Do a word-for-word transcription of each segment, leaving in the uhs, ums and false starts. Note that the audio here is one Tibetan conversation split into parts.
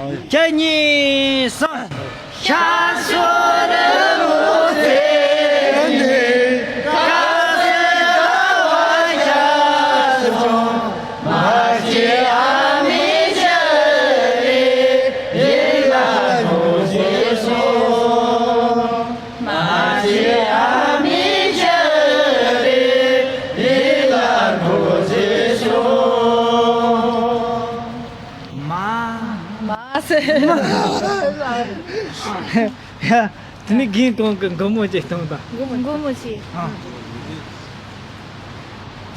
གཅིག་གཉིས་གསུམ། མ། མ་ཟེར། ཡ། དེ་ནི་རྒན་གོང་གི་མགོ་མོ་ཅིག་གཏོང་དང་། མགོ་མོ་ཅིག་ཨ།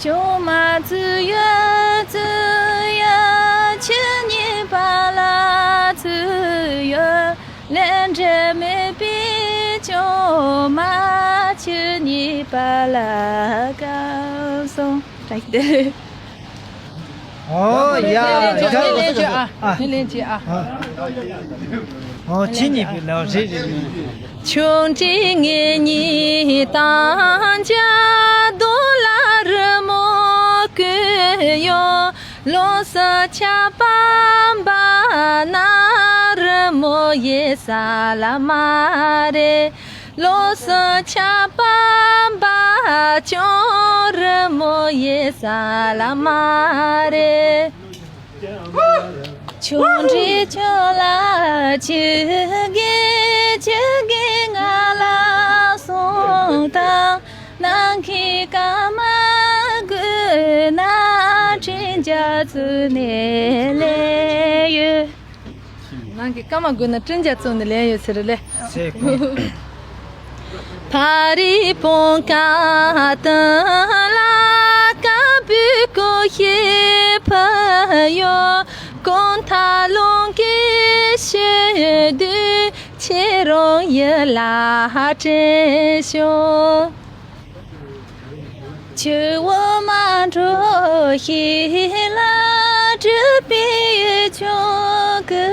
ཆུང་མ་ཚུར་ཡོད་ཚུར་ཡོད། ཁྱེད་གཉིས་པ་ལ་ཚུར་ཡོད། ལས་འབྲས་མེད་པའི་ཆུང་མ། ཁྱེད་གཉིས་པ་ལ་གང་སོང་། ཨོ་ཡ། ལེན་བྱེད་ཨ། ཨ། ལེན་བྱེད་ཨ། ཨོ་ཁྱེད་གཉིས་པའི་ལ་རེད་རེད་རེད། ཆུང་འདྲིས་ངེད་གཉིས་དང་འཇའ་རྡོ་ལ་རི་མོ་ཀུན་ཡོད། ལོགས་སུ་ཆར་པ་འབབ་ན་རི་མོ་ཡལ་ས་ལ་མ་རེད། ལོགས་སུ་ཆར་པ་འབབ་ཀྱང་རི་མོ་ཡལ་ས་ལ་མ་རེད། ཆུང་འདྲིས་ཁྱོད་ལ་ཅི་དགོས་ཅི་དགོས་ང་ལ་གསུངས་དང་། ནམ་མཁའི་སྐར་མ་དགོས་ན་སྤྲིན་རྒྱ་མཚོ་ནས་ལེན་ཡོད། ནམ་མཁའི་སྐར་མ་དགོས་ན་སྤྲིན་རྒྱ་མཚོ་ནས་ལེན་ཡོད་ཟེར་ལེ། ཟེར་གོ། ཕ་རི་བོང་ཀ་དུ་ལ་ཀ་བུ་ཀོ་ཤེ་ཕ་ཡོ། གོང་ཐ་ལུང་གི་ཤེ་དུ་ཁྱེད་རང་ཡི་ལ་དྲན་ཤོག་ཆུ་བོ་མ་འགྲོ་ཤེས་ལ་གྲུབ་པའི་ཆུང་ཀུ་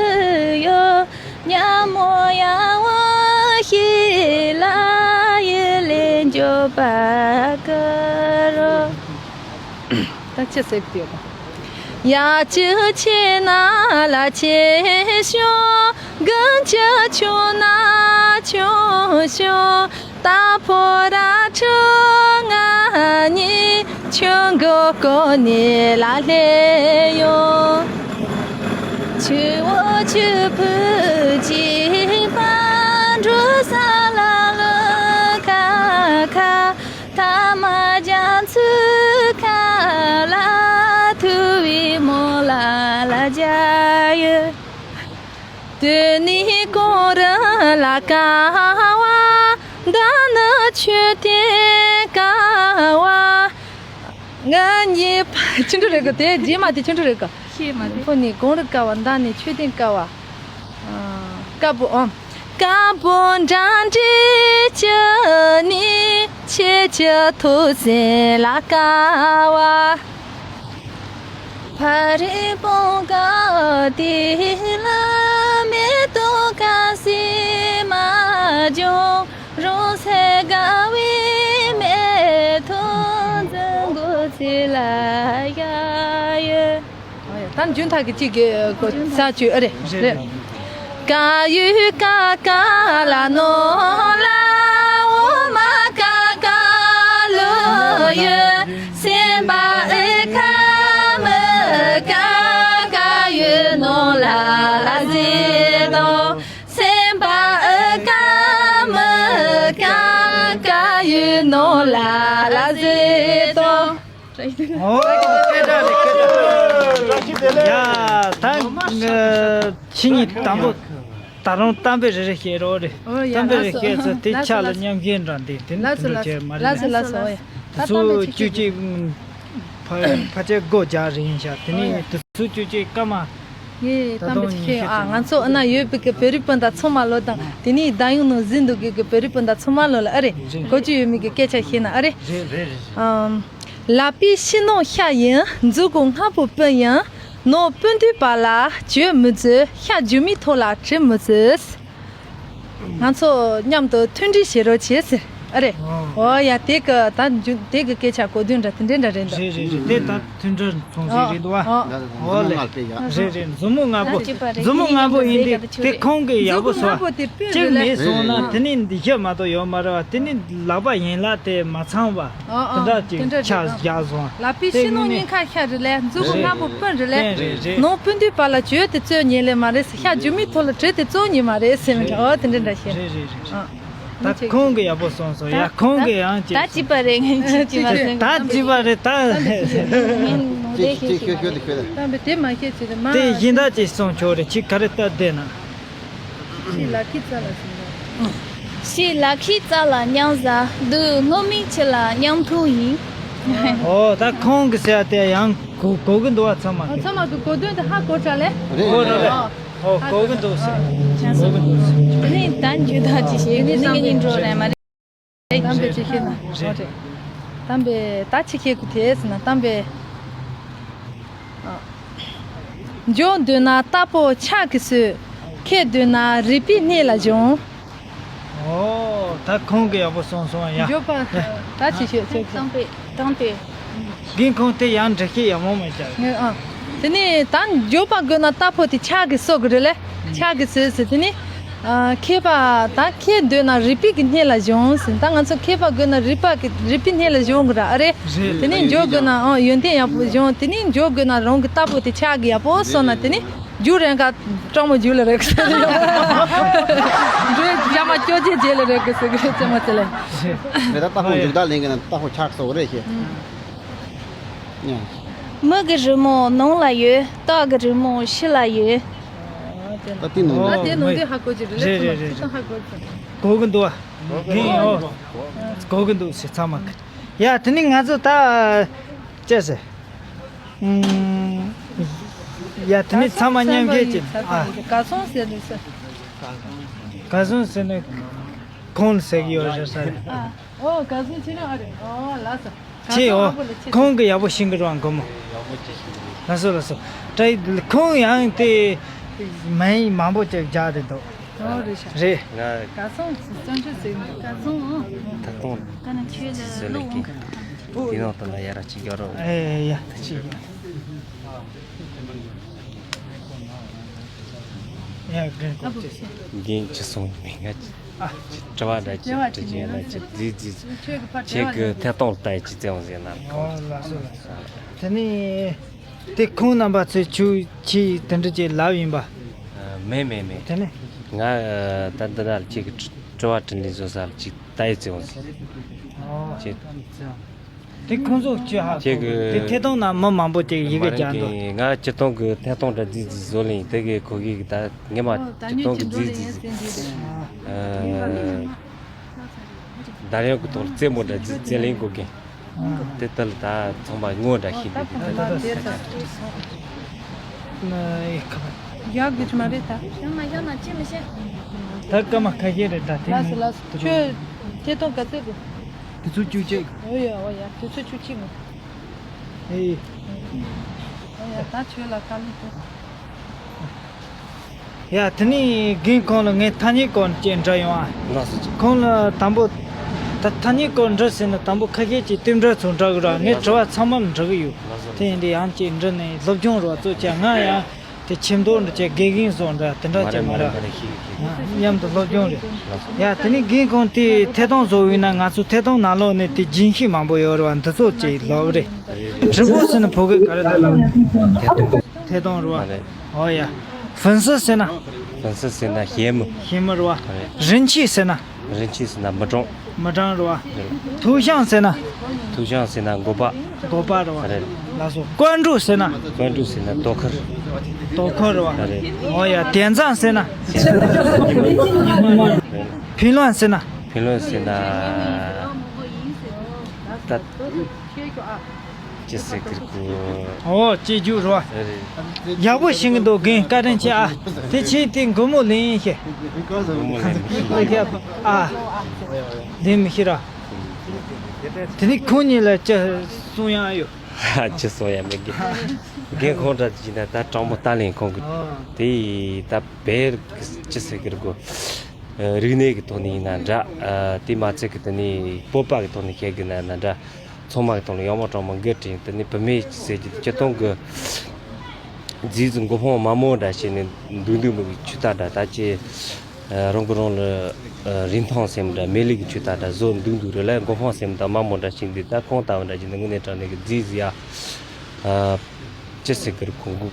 ཡོད། ཉ་མོ་ཡ་བོ་ཤེས་ལ་ཡི་ལེན་འཇོག་པ་ཀ་རོ། ད་ཅི་ཟེར་གི་ཡོད་ག་ཡ་ཅི་ཆེ་ན་ལ་ཆེ་ཤོ། གང་ཅི་ཆུང་ན་ཆུང་ཤོ། ད་ཕོ་ར་ཁྲི་ང་གཉིས་ཆུང་གོ་གོ་ནི་ལ་ལྷེ་ཡོ། ཆུ་བོ་ཆུ་བུ་གཅིག་པ་འགྲོ་ས་ལ་ལོ་ཁ་ཁ། ཐ་མ་རྒྱ་མཚོའི་ཁ་ལ་ཐུ་བའི་མོ་ལ་ལ་རྒྱ་ཡོད། དུ་ནི་གོང་རི་ལ་ཀ་བ། ད་ནི་མཆོད་རྟེན་ཀ་བ། ང་གཉིས་པ་ཆུ་འབྲུ་རེ་གོ་དེ་རྗེས་མ་དེ་ཆུ་འབྲུ་རེ་གོ་ཤེས་མ་དེ། ཕོ་ནི་གོང་རི་ཀ་བ། ད་ནི་མཆོད་རྟེན་ཀ་བ། ཀ་བོ་ཨོ། ཀ་བོ་འདྲ་འདྲེ་ཅི་ནི་ཆེ་ཆེ་ཐུགས་སེམས་ལ་ཀ་བ། ཕ་རི་བོང་ཀ་དེ་ལ་མེ་ཏོག་ཁ་སི་མ་ཇོ། རོང་སེ་དགའ་བའི་མེ་ཏོག་འཛིན་མགོ་ཚེ་ལ་ཡ་ཡོད། ད་འཇུན་ཐག་གི་གཅིག་གི་ས་བཅུ་ཨ་རེ་རེད། ཀ་ཡུ་ཀ་ཀ་ལ་ནོ་ལ་འོ་མ་ཀ་ཀ་ལུ་ཡུ། སེམས་པ་ཨེ་ཁ་མི་ཀ་ཀ་ཡུ་ནོ་ལ་ལ་ཟེ་དོ། སེམས་པ་ཨེ་ཁ་མི་ཀ་ཀ་ཡུ་ནོ་ལ་ལ་ཟེ་དོ། ཨོ། སྐད་གྲགས་རེད་སྐད་གྲགས། ཡ་ད་ཁྱེད་གཉིས་དང་པོ་ད་རུང་གཏམ་དཔེ་རེ་རེ་བཤད་རོགས་རེད། ཨོ་ཡ། གཏམ་དཔེ་རེ་ལགས་སོ། བཤད་ཚེ་དེ་ལགས་སོ་ཕྱག་ལ་ལགས་སོ། མཉམ་བཞེས་འདྲ་འདི་དེ་ལགས་སོ་འདྲ་ལགས་སོ། བྱས་མ་རེད། ལགས་སོ་ལགས་སོ། ཨོ་ཡ། ད་དེ་ཚོ་གཏམ་དཔེ་ཅིག་བཅུ་གཅིག་ཕ་ཕ་ཆེ་སྒོ་རྒྱག་རེ་ཡིན་ཤག་དེ་ནས་དེ་ཚོ་བཅུ་གཅིག་སྐར་མ། ངས་ད་གཏམ་དུང་དཔེ་ཅིག་ཉི་ཤུ་བཤད་ཨ། ང་ཚོ་ཨ་ན་ཡོད་པའི་གི་བོད་རིགས་སྤུན་ཟླ་ཚང་མ་ལོ་དང་དེ་ནས་བདག་ཡོང་ནང་གཟིགས་འདུག་གི་གི་བོད་རིགས་སྤུན་ཟླ་ཚང་མ་ལོ་ལ་ཨ་རེ། རེད། གོ་རྒྱུ་ཡོད་མེད་གི་སྐད་ཆ་བཤད་ན་ཨ་རེ། རེད་རེད་རེད། ཨམ། ལག་པའི་ཕྱི་ནང་ཤ་ཡིན། མཛུ་གུ་སྔ་པོ་སྤུན་ཡིན། ནང་སྤུན་ཟླའི་བར་ལ་བརྗོད་མི་བརྗོད། ཤ་རྒྱུ་མའི་ཐོག་ལ་བྲི་མི་བརྗོད། ང་ཚོ་མཉམ་དུ་མཐུན་སྒྲིལ་བྱེད་རོགས་བྱེད་ཟེར། ཨ་རེད། ཨོ་ཡ། དེ་གི་ད་འཇུ་དེ་གི་སྐད་ཆ་གོ་དོན་འདྲ་དེ་འདྲ་འདྲ་རེད་འདུག་རེད་རེད་རེད། དེ་ད་མཐུན་སྒྲིལ་ཚོང་ཟིག་རེད་འདུག་བ། ཨོ། ཨོ་ལེ། རེད་རེད། མཛུབ་མོ་ལྔ་པོ། ད་གཅིག་པ་རེད། མཛུབ་མོ་ལྔ་པོ་ཡིན་དེ་དེ་ཁོང་གི་ཡག་པོ་སོང་། གཅིག་མེད་སོང་ན་དེ་ནི་འདི་ཤ་མ་གཏོགས་ཡོད་མ་རེད་བ། དེ་ནི་ལག་པ་ཡན་ལག་དེ་མ་ཚང་བ། ཨོ་ཨོ། དེ་འདྲ་ཅིག་ཆ་བཞག་སོང་། ལག་པའི་ཕྱི་ནང་གཉིས་ཀ་ཤ་རེད་ལེ། མཛུབ་མོ་ལྔ་པོ་སྤུན་རེད་ལེ། རེད་རེད། ནང་སྤུན་ཟླའི་བར་ལ་གྱོད་དེ་རྩོད་ཉེན་ལེ་མ་རེད། ཤ་རྒྱུ་མའི་ཐོག་ལ་གྲི་དེ་རྩོད་ཉེན་མ་རེད་ཟེར་མི་འདྲ། ཨོ་དེ་འདྲ་འདྲ་བཤད། རེད་རེད་རེད། ཨ། ད་ཁོང་གི་ཡག་པོ་སོང་སོང་ཡ། ཁོང་གི་ཡང་ཅིག་ད་ཅི་པ་རེད། ངས་ཅིག་ཅིག་མ་ཟེར། ད་ཅི་པ་རེད་ད། ངས་ནོར་ལས་ཤེས་ཤེས། ད་འབད་དེ་མ་ཤེས་ཅི་རེད་མ། དེ་གཞན་དག་ཅིག་སོང་ཆོག་རེད། ཁྱི་ག་རེ་ལྟ་བསྡད་ན། ཤི་ལ་ཁི་ཙ་ལ་ཟིན་ད། ཤི་ལ་ཁི་ཙ་ལ་མཉམ་ཟ་འདུག་སྔོན་མའི་ཁྱི་ལ་མཉམ་འཐུང་ཡིན། ཨོ་ད་ཁོང་གི་ཟེར་ཡ་དེ་ཡང་གོ་གོ་གི་འདུག་བ། ཚང་མ་ཨ་གི་ཚང་མ་གི་གོ་དོན་དེ་ཧ་གོ་དྲ་ལེ། རེད་གོ་དྲ་ལེ། རེད། ཨོ་གོ་གི་འདུག་ཟེར། གོ་གི་འདུག་ཟེར། དེ་ནས་ད་འཇུ་ད་ཅི་ཞེས་ནི་ངེད་གཉིས་འགྲོ་རེད་མ་རེད། གཏམ་དཔེ་ཅིག་བཤད་ན། རེད། གཏམ་དཔེ་ད་ཅིག་བཤད་དགོས་དེ་ཟེར་ན་གཏམ་དཔེ། ཨ། འཇོག་འདོད་ན་རྟ་ཕོ་ཕྱག་གིས་གསོད། ཁྱེར་འདོད་ན་རུས་པའི་སྣེ་ལ་གཞོམ། ཨོ་ད་ཁོང་གི་ཡག་པོ་སོང་སོང་ཡ། འཇོག་པ་ད་ཅིག་བཤད་ཅིག་གཏམ་དཔེ་གཏམ་དཔེ། རྒན་ཁོང་དེ་ཡང་འདྲི་ཤེས་ཡག་མོ་མེད་ཀྱང་། ངས་ཨ། དེ་ནས་ད་འཇོག་པ་དགོས་ན་རྟ་ཕོ་དེ་ཕྱག་གིས་གསོད་དགོས་རེད་ལེ། ཕྱག་གིས་གསོད་ཟེར། དེ་ནས་ཨ། ཁྱེར་པ་ད་ཁྱེར་འདོད་ན་རུས་པའི་གི་སྣེ་ལ་གཞོམ་ཟེར། ད་ང་ཚོ་ཁྱེར་པ་དགོས་ན་རུས་པ་གི་རུས་པའི་སྣེ་ལ་གཞོམ་དགོས་ར་ཨ་རེད། རེད། དེ་ནས་འཇོག་དགོས་ན་ཨ་ཡོན་ཏན་ཡག་པོ་གཞོམ། དེ་ནས་འཇོག་དགོས་ན་རང་གི་རྟ་ཕོ་དེ་ཕྱག་གིས་ཡག་པོ་གསོད་ན་དེ་ནས་རྒྱུག་རན་ག་སྤྲང་མོ་རྒྱུག་ལ་རེད་གི་ཟེར། འགྲོས་རྒྱ་མ་སྐྱོ་ཅེ་རྗེས་ལ་རེད་གི་ཟེར་གི་རེད་ཅེ་མ་ཚེ་ལེ། མེ་ད་རྟ་ཕོ་མཇུག་ད་ལེན་གི་ན་རྟ་ཕོ་ཕྱག་གསོད་རེད་ཤེས། མི་གི་རི་མོ་ནང་ལ་ཡོད། སྟག་གི་རི་མོ་ཕྱི་ལ་ཡོད། ད་དེ་ནང་ད་དེ་ནང་དེ་ཧ་གོ་ཅི་རེད་ལེ། རེད་རེད་ཚང་མ་རེད། ཚིག་ཐོག་ཧ་གོ་ཅི། གོ་གི་འདུག་བ། གིན་ཨོ། གོ་གི་འདུག་ཟེར་ཚང་མ་གི། ཡ་དེ་ནི་ང་ཚོ་ད་ཅེས་ཟེར། ཡ་དེ་ནི་ཚང་མ་མཉམ་ཞིག་ཅིག་ཨ། ག་སོང་ཟེར་ནས་ཟེར། ག་སོང་ཟེར་ནས་ཁོང་ཟེར་གི་ཡོད་རེད་ས་རེད། ཨ། ཨོ་ག་སོང་ཁྱེད་རང་ཨ་རེད། ཨོ་ལགས་སོ། ག་ཅེས་སོང་ཨོ། ཨ་ཕོ་ལ་ཁྱེད་ཁོང་གི་ཡག་པོ་ཤེས་གི་རེད་བ་མགོ་མོ། ལགས་སོ་ལགས་སོ། ད་ཁོང་ཡང་དེ་མིང་མང་པོ་ཅིག་རྒྱག་དེ་འདུག་ཨོ་རེད་ཤག་རེད། ང་ག་སོང་ཟེར་བརྩམས་ཆོས་ཟེར་གི་འདུག་ག་སོང་ཨོ། ད་ཁོང་ད་ནི་ཁྱོད་ལ་ཟེར་ལེ་ལོ་གིན། འོང་ག་དེ་ནང་དུ་ལ་ཡ་ར་ཅིག་ཡོད་རོགས། ཨེ་ཡ་ད་ཅིག་ཡོད། ཡ་རྒན་གོ་ཅེས། རྒན་ཅི་སོང་མིན་ང་ཅི་ཨ་ཅི་དྲི་བ་འདྲ་ཅི་དྲི་ཅི་ཡ་ན་ཅི་རྫི་རྫི་ཁྱེད་ཀྱི་ཐད་གཏོང་ལྟ་ཡི་ཅི་བཙན་བཟེ་ན། ཨོ་ལགས་སོ་ལགས་སོ། དེ་ནས་དེ་ཁོང་རྣམ་པ་ཚོས་ཆུ་ཆི་དེ་འདྲ་ཅིག་ལབ་ཡིན་པ། མེད་མེད་མེད། དེ་ནས་ང་ད་འདི་ན་ཅིག་དྲི་བ་དྲི་ལན་བཟོ་ས་ཅིག་ལྟ་ཡི་བཙན་བཟེ། ཨོ་ཅི། དེ་ཁོང་ཚོ་ཅི་ཧ་ཁོ་ཁྱེད་ཀྱི་དེ་ཐད་གཏོང་ན་མི་མང་པོ་ཅིག་ཡི་གེ་རྒྱག་འདུག་ང་སྤྱིར་བཏང་གི་ཐད་གཏོང་འདྲ་རྫིག་རྫིག་བཟོ་ལེ་ཡིན། དེ་གི་ཁོ་གི་ད་ངེད་མ་སྤྱིར་བཏང་གི་རྫིག་རྫིག་རྫིག་ཨ་འདར་ཡོང་གི་ཐོག་ལ་རྩེད་མོ་འདྲ་རྫིག་རྩེད་ལེན་དགོས་གི། དེ་ལྟར་ད་ཚང་མ་ངོ་འདྲ་ཤེས་འདུག་གི་དེ་ལྟར་ད་ས་ཆ། ཡག་གི་ཆུ་མ་རེད་ད། ཡང་མ་ཡང་ན་ཅི་མི་ཤེས། ད་སྐར་མ་ཁ་ཤས་རེད་ད་དེ་ལགས་སོ་ལགས་སོ། ཁྱོད་ཐད་གཏོང་ག་ཚོད་རེད། དེ་ཚོ་བཅུ་གཅིག་ཨོ་ཡ་ཨོ་ཡ་དེ་ཚོ་བཅུ་གཅིག་མོ། ཨེ། ཨོ་ཡ་ད་ཁྱོད་ལ་དཀའ་ལས་ཐུག་ཡ་དེ་ནས་རྒན་ཁོང་ལ་ངས་ཐ་སྙད་སྐོར་ཅིག་འདྲི་ཡོང་ཨ། ལགས་སོ་ཅིག་ཁོང་ལ་དང་པོ། ད་ཐ་སྙད་སྐོར་འདྲི་ཟེར་ན་དང་པོ་ཁ་ཤས་ཀྱིས་དེ་འདྲ་ཚོ་འདྲི་གི་ར། ངས་དྲི་བ་ཚང་མ་འདྲི་གི་ཡོད། ལགས་སོ། དེ་ཡིན་དུས་ཡང་ཅིག་འདྲི་ནས་སློབ་སྦྱོང་རོགས་གཙོ་ཆེ་ང་ཡང་དེ་ཆེ་མདོག་འདྲ་ཅིག་དགེ་རྒན་བཟོ་འདྲ་དེ་འདྲ་ཅིག་མ་རེད། མཉམ་དུ་སློབ་སྦྱོང་རེད། ཡ་དེ་ནས་རྒན་ཁོང་དེ་ཐད་གཏོང་བཟོ་བའི་ན་ང་ཚོ་ཐད་གཏོང་ནང་ལོགས་ནས་དེ་རྒྱུན་ཤེས་མང་པོ་ཡོད་རེད་བ། འདི་ཚོ་ཅིག་ལབ་རེད། 直播 ཟེར་ན་བོད་སྐད་ག་རེ་ལབ། ཐད་གཏོང་རེད་བ། ཨོ་ཡ། 粉丝 ཟེར་ན། 粉丝 ཟེར་ན་ཞེ་མི། ཞེ་མི་རེད་བ། རེད། 人气 ཟེར་ན། 人气 ཟེར་ན་མི་གྲངས། མི་གྲངས་རེད་བ། 头像 ཟེར་ན། 头像 ཟེར་ན་མགོ་པ། མགོ་པ་རེད་བ། རེད། ལགས་སོ། 关注 ཟེར་ན། 关注 ཟེར་ན་དོ་ཁུར། དོ་ཁུར་རེད་བ། རེད། ཨོ་ཡ། 点赞 ཟེར་ན། 评论 ཟེར་ན། 评论 ཟེར་ན། ད། ཅི་ཟེར་གི་རེད་གོ། ཨོ་ཅི་རྒྱུ་རོ། རེད། ཡག་པོ་ཤེས་གི་འདུག་རྒན་བཀའ་དྲིན་ཆེ་ཨ། དེ་ཆེ་དེ་མགོ་མོ་ལེན་ཤེས། མགོ་མོ་ལེན་མི་ཤེས། ཨ། ལེན་མི་ཤེས་ར། དེ་ནི་ཁོང་གཉིས་ལ་ཅི་གསུང་ཡག་ཡོད། ཅི་གསུང་ཡག་མེད་གི། རྒན་ཁོང་འདྲ་ཅིག་ན་ད་དྲང་མོ་ལྟ་ལེན་ཁོང་གི། ཨོ། དེ་ད་བེར་ཅི་ཟེར་གི་རེད་གོ། རིག་གནས་ཀྱི་ཐོག་ནས་ཡིན་ན་འདྲ། དེ་མ་ཚད་ཀྱི་དེ་ནས་སྤོབས་པ་གི་ཐོག་ནས་བཤད་དགོས་ན་ན་འདྲ། ཚང་མ་གི་ཐོག་ནས་ཡག་མོ་དྲང་མོ་འགན་དྲིན། དེ་ནས་བུད་མེད་ཟེར་གྱི་སྤྱིར་བཏང་གི་རྫས་ཀྱི་མགོ་འཕང་དམའ་མོ་འདྲ་བྱས་ནས་འདུག་འདུག་མི་གི་ཆུ་རྟ་འདྲ། ད་ཅི་རང་གི་རང་ལ་རིན་ཐང་ཟེར་མི་འདྲ། མི་ལུས་ཀྱི་ཆུ་རྟ་འདྲ་བཟོ་འདུག་འདུག་རེད་ལ། མགོ་འཕང་ཟེར་མི་འདྲ་དམའ་མོ་འདྲ་བྱས་འདུག་ད་ཁོང་ལྟ་བུ་འདྲ་བྱས་ནས་དངོས་གནས་དྲང་གནས་ཀྱི་རྫས་ཟེར་ཡ། ཅི་ཟེར་གི་རེད། ཁོང་གི་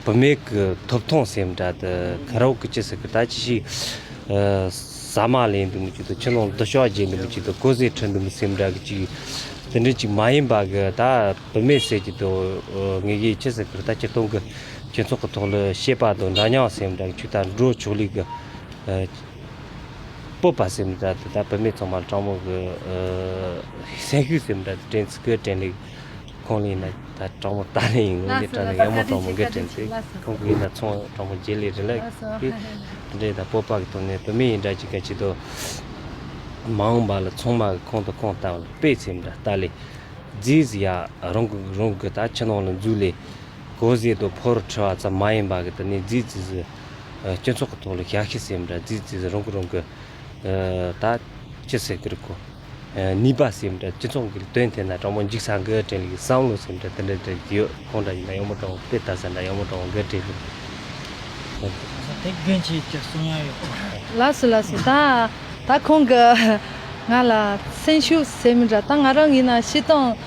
བུད་མེད་ཀྱི་ཐོབ་ཐང་ཟེར་མི་འདྲ། དེ་ཁ་རོག་གི་ཅི་ཟེར་གི་རེད། ད་ཅི་ཞིག་ཟ་མ་ལེན་འདུག་མི་ཅིག་དང་། ཕྱི་ནང་ལ་འདུ་ཤོག་བརྗེ་འདུག་མི་ཅིག་དང་། གོས་ཟས་ཁྲིད་འདུག་མི་ཟེར་མི་འདྲ་གི་ཅིག་དེ་འདྲ་ཅིག་མ་ཡིན་པ་གི། ད་བུད་མེད་ཟེར་གྱི་དང་། ངེད་ཀྱི་ཅི་ཟེར་གི་རེད། ད་སྤྱིར་བཏང་གི་སྤྱི་ཚོགས་ཀྱི་ཐོག་ལ་བྱེད་པ་དང་འདྲ་མཉམ་ཟེར་མི་འདྲ་གི་ཅིག་ད་འགྲོ་ཆོག་ལེ་གི་སྤོབས་པ་ཟེར་མི་འདྲ་དེ། ད་བུད་མེད་ཚང་མ་ལ་དྲང་མོ་གི་སེམས་ཤུགས་ཟེར་མི་འདྲ་དེ་དྲན་ཚུལ་གི་དྲན་ལེ། ཁོང་ལ་ཡིན་ན་ད་དྲང་མོ་ལྟ་ནས་ཡིན། ངོ་ནས་དྲང་ནས་ཡག་མོ་དྲང་མོ་འགན་དྲན་ཚེ། ཁོང་གི་ཡིན་ན་ཚོང་དྲང་མོ་བརྗེ་ལེ་རེད་ལ། དེ་འདྲའི་ད་སྤོབས་པ་གི་ཐོག་ནས་བུད་མེད་ཡིན་འདྲ་ཅིག་ག་ཅིག་དང་། མ་འོངས་པ་ལ་ཚང་མ་གི་ཁོང་དང་ཁོང་ལྟ་བུ་ལ་དཔེ་ཟེར་མི་འདྲ་ལྟ་ལེ། རྫས་ཟེར་ཡ་རང་གི་རང་གི་ད་ཕྱི་ནང་ལ་འཛུལ་ལེ། གོས་ཟས་དང་ཕོར་ཁྲུད་པ་ཙམ་མ་ཡིན་པ་གི། དེ་ནས་རྫས་ཟེར་ཟེར་སྤྱི་ཚོགས་ཀྱི་ཐོག་ལ་ཞབས་ཕྱི་ཟེར་མི་འདྲ། རྫས་ཟེར་ཟེར་རང་གི་རང་གི་ད་ཅི་ཟེར་གི་རེད། ཁོ་ནུས་པ་ཟེར་མི་འདྲ། སྤྱི་ཚོགས་ཀྱི་དོན་དེ་ན་དྲང་མོ་འཇིགས་ས་འགའ་དྲན་ལེ། བསམ་བློ་ཟེར་མི་འདྲ་དེ་འདྲ་འདྲ་ཡོད། ཁོང་འདྲ་ཡིན་ན་ཡག་མོ་དྲང་མོ་དཔེ་ལྟ་ས་འདྲ་ཡག་མོ་དྲང་མོ་འགའ་དྲན་ལེ། དེ་རྒན་ཁྱེད་ཀྱི་གསུང་ཡ་ཡོད། ལགས་སོ་ལགས་སོ། ད་ད་ཁོང་གི་ང་ལ་སེམས་ཤུགས་ཟེར་མི་འདྲ། ད་ང་རང་ཡིན་ན་སྤྱིར་བཏང་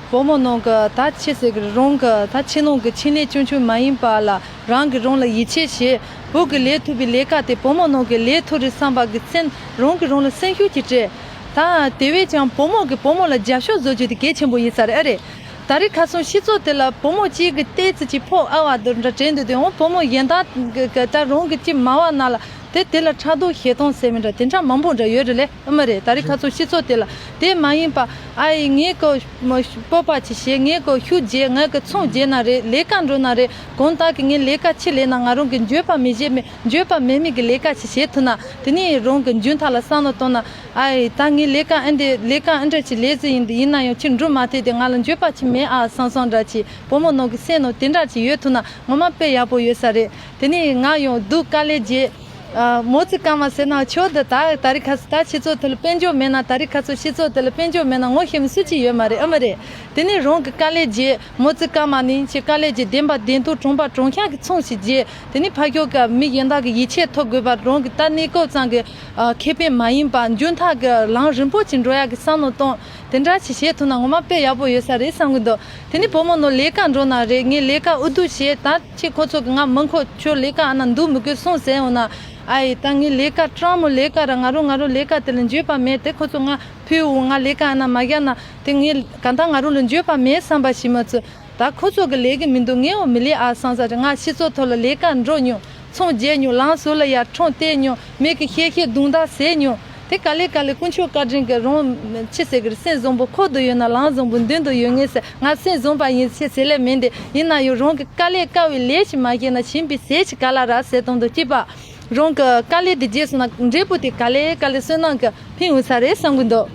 བུ་མོ་ནང་གི་ད་ཅི་ཟེར་གི་རང་གི་ད་ཕྱི་ནང་གི་ཕྱི་ནས་ཆུང་ཆུང་མ་ཡིན་པ་ལ་རང་གི་རང་ལ་ཡིད་ཆེས་བྱེད། བུ་གི་ལས་ཐུབ་པའི་ལས་ཀ་དེ་བུ་མོ་ནང་གི་ལས་ཐུབ་རེད་བསམ་པ་གི་སེམས། རང་གི་རང་ལ་སེམས་ཤུགས་ཀྱིས་སྤྲད། ད་དེ་བས་ཀྱང་བུ་མོ་གི་བུ་མོ་ལ་རྒྱབ་སྐྱོར་བཟོ་རྒྱུ་དེ་གལ་ཆེན་པོ་ཡིན་ས་རེད། ཨ་རེད། ད་རེས་ཁ་སང་སྤྱི་ཚོགས་དེ་ལ་བུ་མོ་གཅིག་གི་ལྟས་ཚུལ་གཅིག་ཕོག་ཨ་བ་དུ་འདྲ་དྲན་འདུག་དེ་འོང་བུ་མོ་གཞན་དག་གི་གི་ད་རང་གི་གཅིག་མ་བ་ན་ལ་དེ་དེ་ལ་ཕྲག་དོག་ཞེ་སྡང་ཟེར་མི་འདྲ་དེ་འདྲ་མང་པོ་འདྲ་ཡོད་རེད་ལེ། ཨ་མ་རེད། ད་རེས་ཁ་སང་སྤྱི་ཚོགས་དེ་ལ་དེ་མ་ཡིན་པ། ཨ་ཡི་ངས་ཀོ་མ་སྤོབས་པ་ཅིག་བྱེད། ངས་ཀོ་ཤུགས་རྒྱས། ངས་ཀོ་ཚོང་རྒྱས་ན་རེད། ལས་ཀ་འགྲོ་ན་རེད། གང་ལྟར་གི་ངས་ལས་ཀ་ཅིག་ལས་ན་ང་རང་གི་འགྱོད་པ་མི་བྱེད་མི་འགྱོད་པ་མེད་མི་གི་ལས་ཀ་ཅིག་བྱེད་ཐུབ་ན། དེ་ནས་རང་གི་མཇུག་མཐའ་ལ་བསམ་བློ་གཏོང་ན། ཨ་ཡི་ད་ངས་ལས་ཀ་ཨེ་འདི་ལས་ཀ་ཨེ་འདྲ་ཅིག་ལས་ཟིན་ཡིན་འདི་ཡིན་ན་ཡང་ཅིག་འགྲུབ་མ་ཐེ་དེ་ང་ལ་འགྱོད་པ་ཅིག་མེད་ཨ་བསམ་བསམ་འདྲ་ཅིག་བུ་མོ་ནང་གི་སེམས་ནང་དེ་འདྲ་ཅིག་ཡོད་ཐུབ་ན་ངོ་མ་དཔེ་ཡག་པོ་ཡོད་ས་རེད། དེ་ནས་ང་ཡང་སྡུག་དཀའ་ལས་རྒྱག་ཨ་མོ་ཙི་ཀ་མ་ཟེར་ན་ཆོག་འདི་ད་ད་རེས་ཁ་སང་ད་སྤྱི་ཚོགས་དེ་ལ་དཔལ་འབྱོར་མེད་ན། ད་རེས་ཁ་སང་སྤྱི་ཚོགས་དེ་ལ་དཔལ་འབྱོར་མེད་ན་ངོ་ཤེས་མི་སུ་གཅིག་ཡོད་མ་རེད། ཨ་མ་རེད། དེ་ནས་རང་གི་དཀའ་ལས་རྒྱག་མོ་ཙི་ཀ་མ་ནི་ཅི་དཀའ་ལས་རྒྱག་བདེན་པ་བདེན་ཐོག་དྲང་པ་དྲང་ཤག་གི་ཚོང་ཞིག་རྒྱག་དེ་ནས་ཕ་ཁྱོ་ག་མི་གཞན་དག་གི་ཡིད་ཆེས་ཐོབ་དགོས་པ། རང་གི་ད་གནས་སྐབས་ཙམ་གི་ཨ་ཁེ་ཕན་མ་ཡིན་པ་མཇུག་མཐའ་གི་ལམ་རིང་པོ་ཅིག་འགྲོ་ཡག་གི་བསམ་བློ་གཏོང་། དེ་འདྲ་ཅིག་བྱེད་ཐུབ་ན་ངོ་མ་དཔེ་ཡག་པོ་ཡོད་ས་རེད་བསམ་གི་འདུག་དེ་ནས་བུ་མོ་ནང་ལས་ཀ་འགྲོ་ན་རེད། ངས་ལས་ཀ་ཨུ་ཐུག་བྱེད་ད། ཁྱེད་ཁོ་ཚོ་གི་ང་མི་མཁོ། ཁྱོད་ལས་ཀ་ཨ་ན་འདུག་མི་དགོས་སོང་ཟེར་འོང་ན། ཨ་ཡི་ད་ངས་ལས་ཀ་སྤྲང་མོ་ལས་ཀ་ར་ང་རང་ང་རང་ལས་ཀ་དེ་ལ་འགྱོད་པ་མེད། དེ་ཁོ་ཚོ་ང་ཕུལ་འོང་ང་ལས་ཀ་ཨ་ན་མ་རྒྱག་ན་དེ་ངས་ག་ད་ང་རང་ལ་འགྱོད་པ་མེད་བསམ་པ་ཞིག་མ་ཚོད། ད་ཁོ་ཚོ་གི་ལས་གི་མི་འདུག་ངས་འོ་མི་ལས་ཨ་བསམ་ས་རེད། ང་སྤྱི་ཚོགས་ཐོག་ལ་ལས་ཀ་འགྲོ་མྱོང་། ཚོང་རྒྱག་མྱོང་། ལམ་ཟུར་ལ་ཡར་ཁྲོམ་བལྟས་མྱོང་། མི་གི་བཤད་བཤད་རྡུང་རྡེག་བཟས་མྱོང་། དེ་ག་ལེ་ག་ལེ་དཀོན་མཆོག་བཀའ་དྲིན་གྱིས་རང་ཅི་ཟེར་གི་རེད། སེམས་བཟང་པོ་ཁོག་ཏུ་ཡོད་ན་ལམ་བཟང་པོ་མདུན་དུ་ཡོད་ངེས་ཟེར། ང་སེམས་བཟང་པ་ཡིན་ཞེས་ཟེར་ལེ་མིན་ཏེ། ཡིན་ན་ཡང་རང་གི་དཀའ་ལས་དཀའ་བའི་ལས་ཤིག་མ་བྱས་ན་གཞན་པའི་ཟས་ཤིག་ག་ལ་རག་ཟེར་དང་དུ་གཅིག་པ། རང་གི་དཀའ་ལས་དེ་བརྗེད་སོང་ན་འབྲས་བུ་དེ་ག་ལེ་ག་ལེ་བསོད་ནམས་ཀྱི་ཕན་ཡོང་ས་རེད་བསམ་གི་འདུག་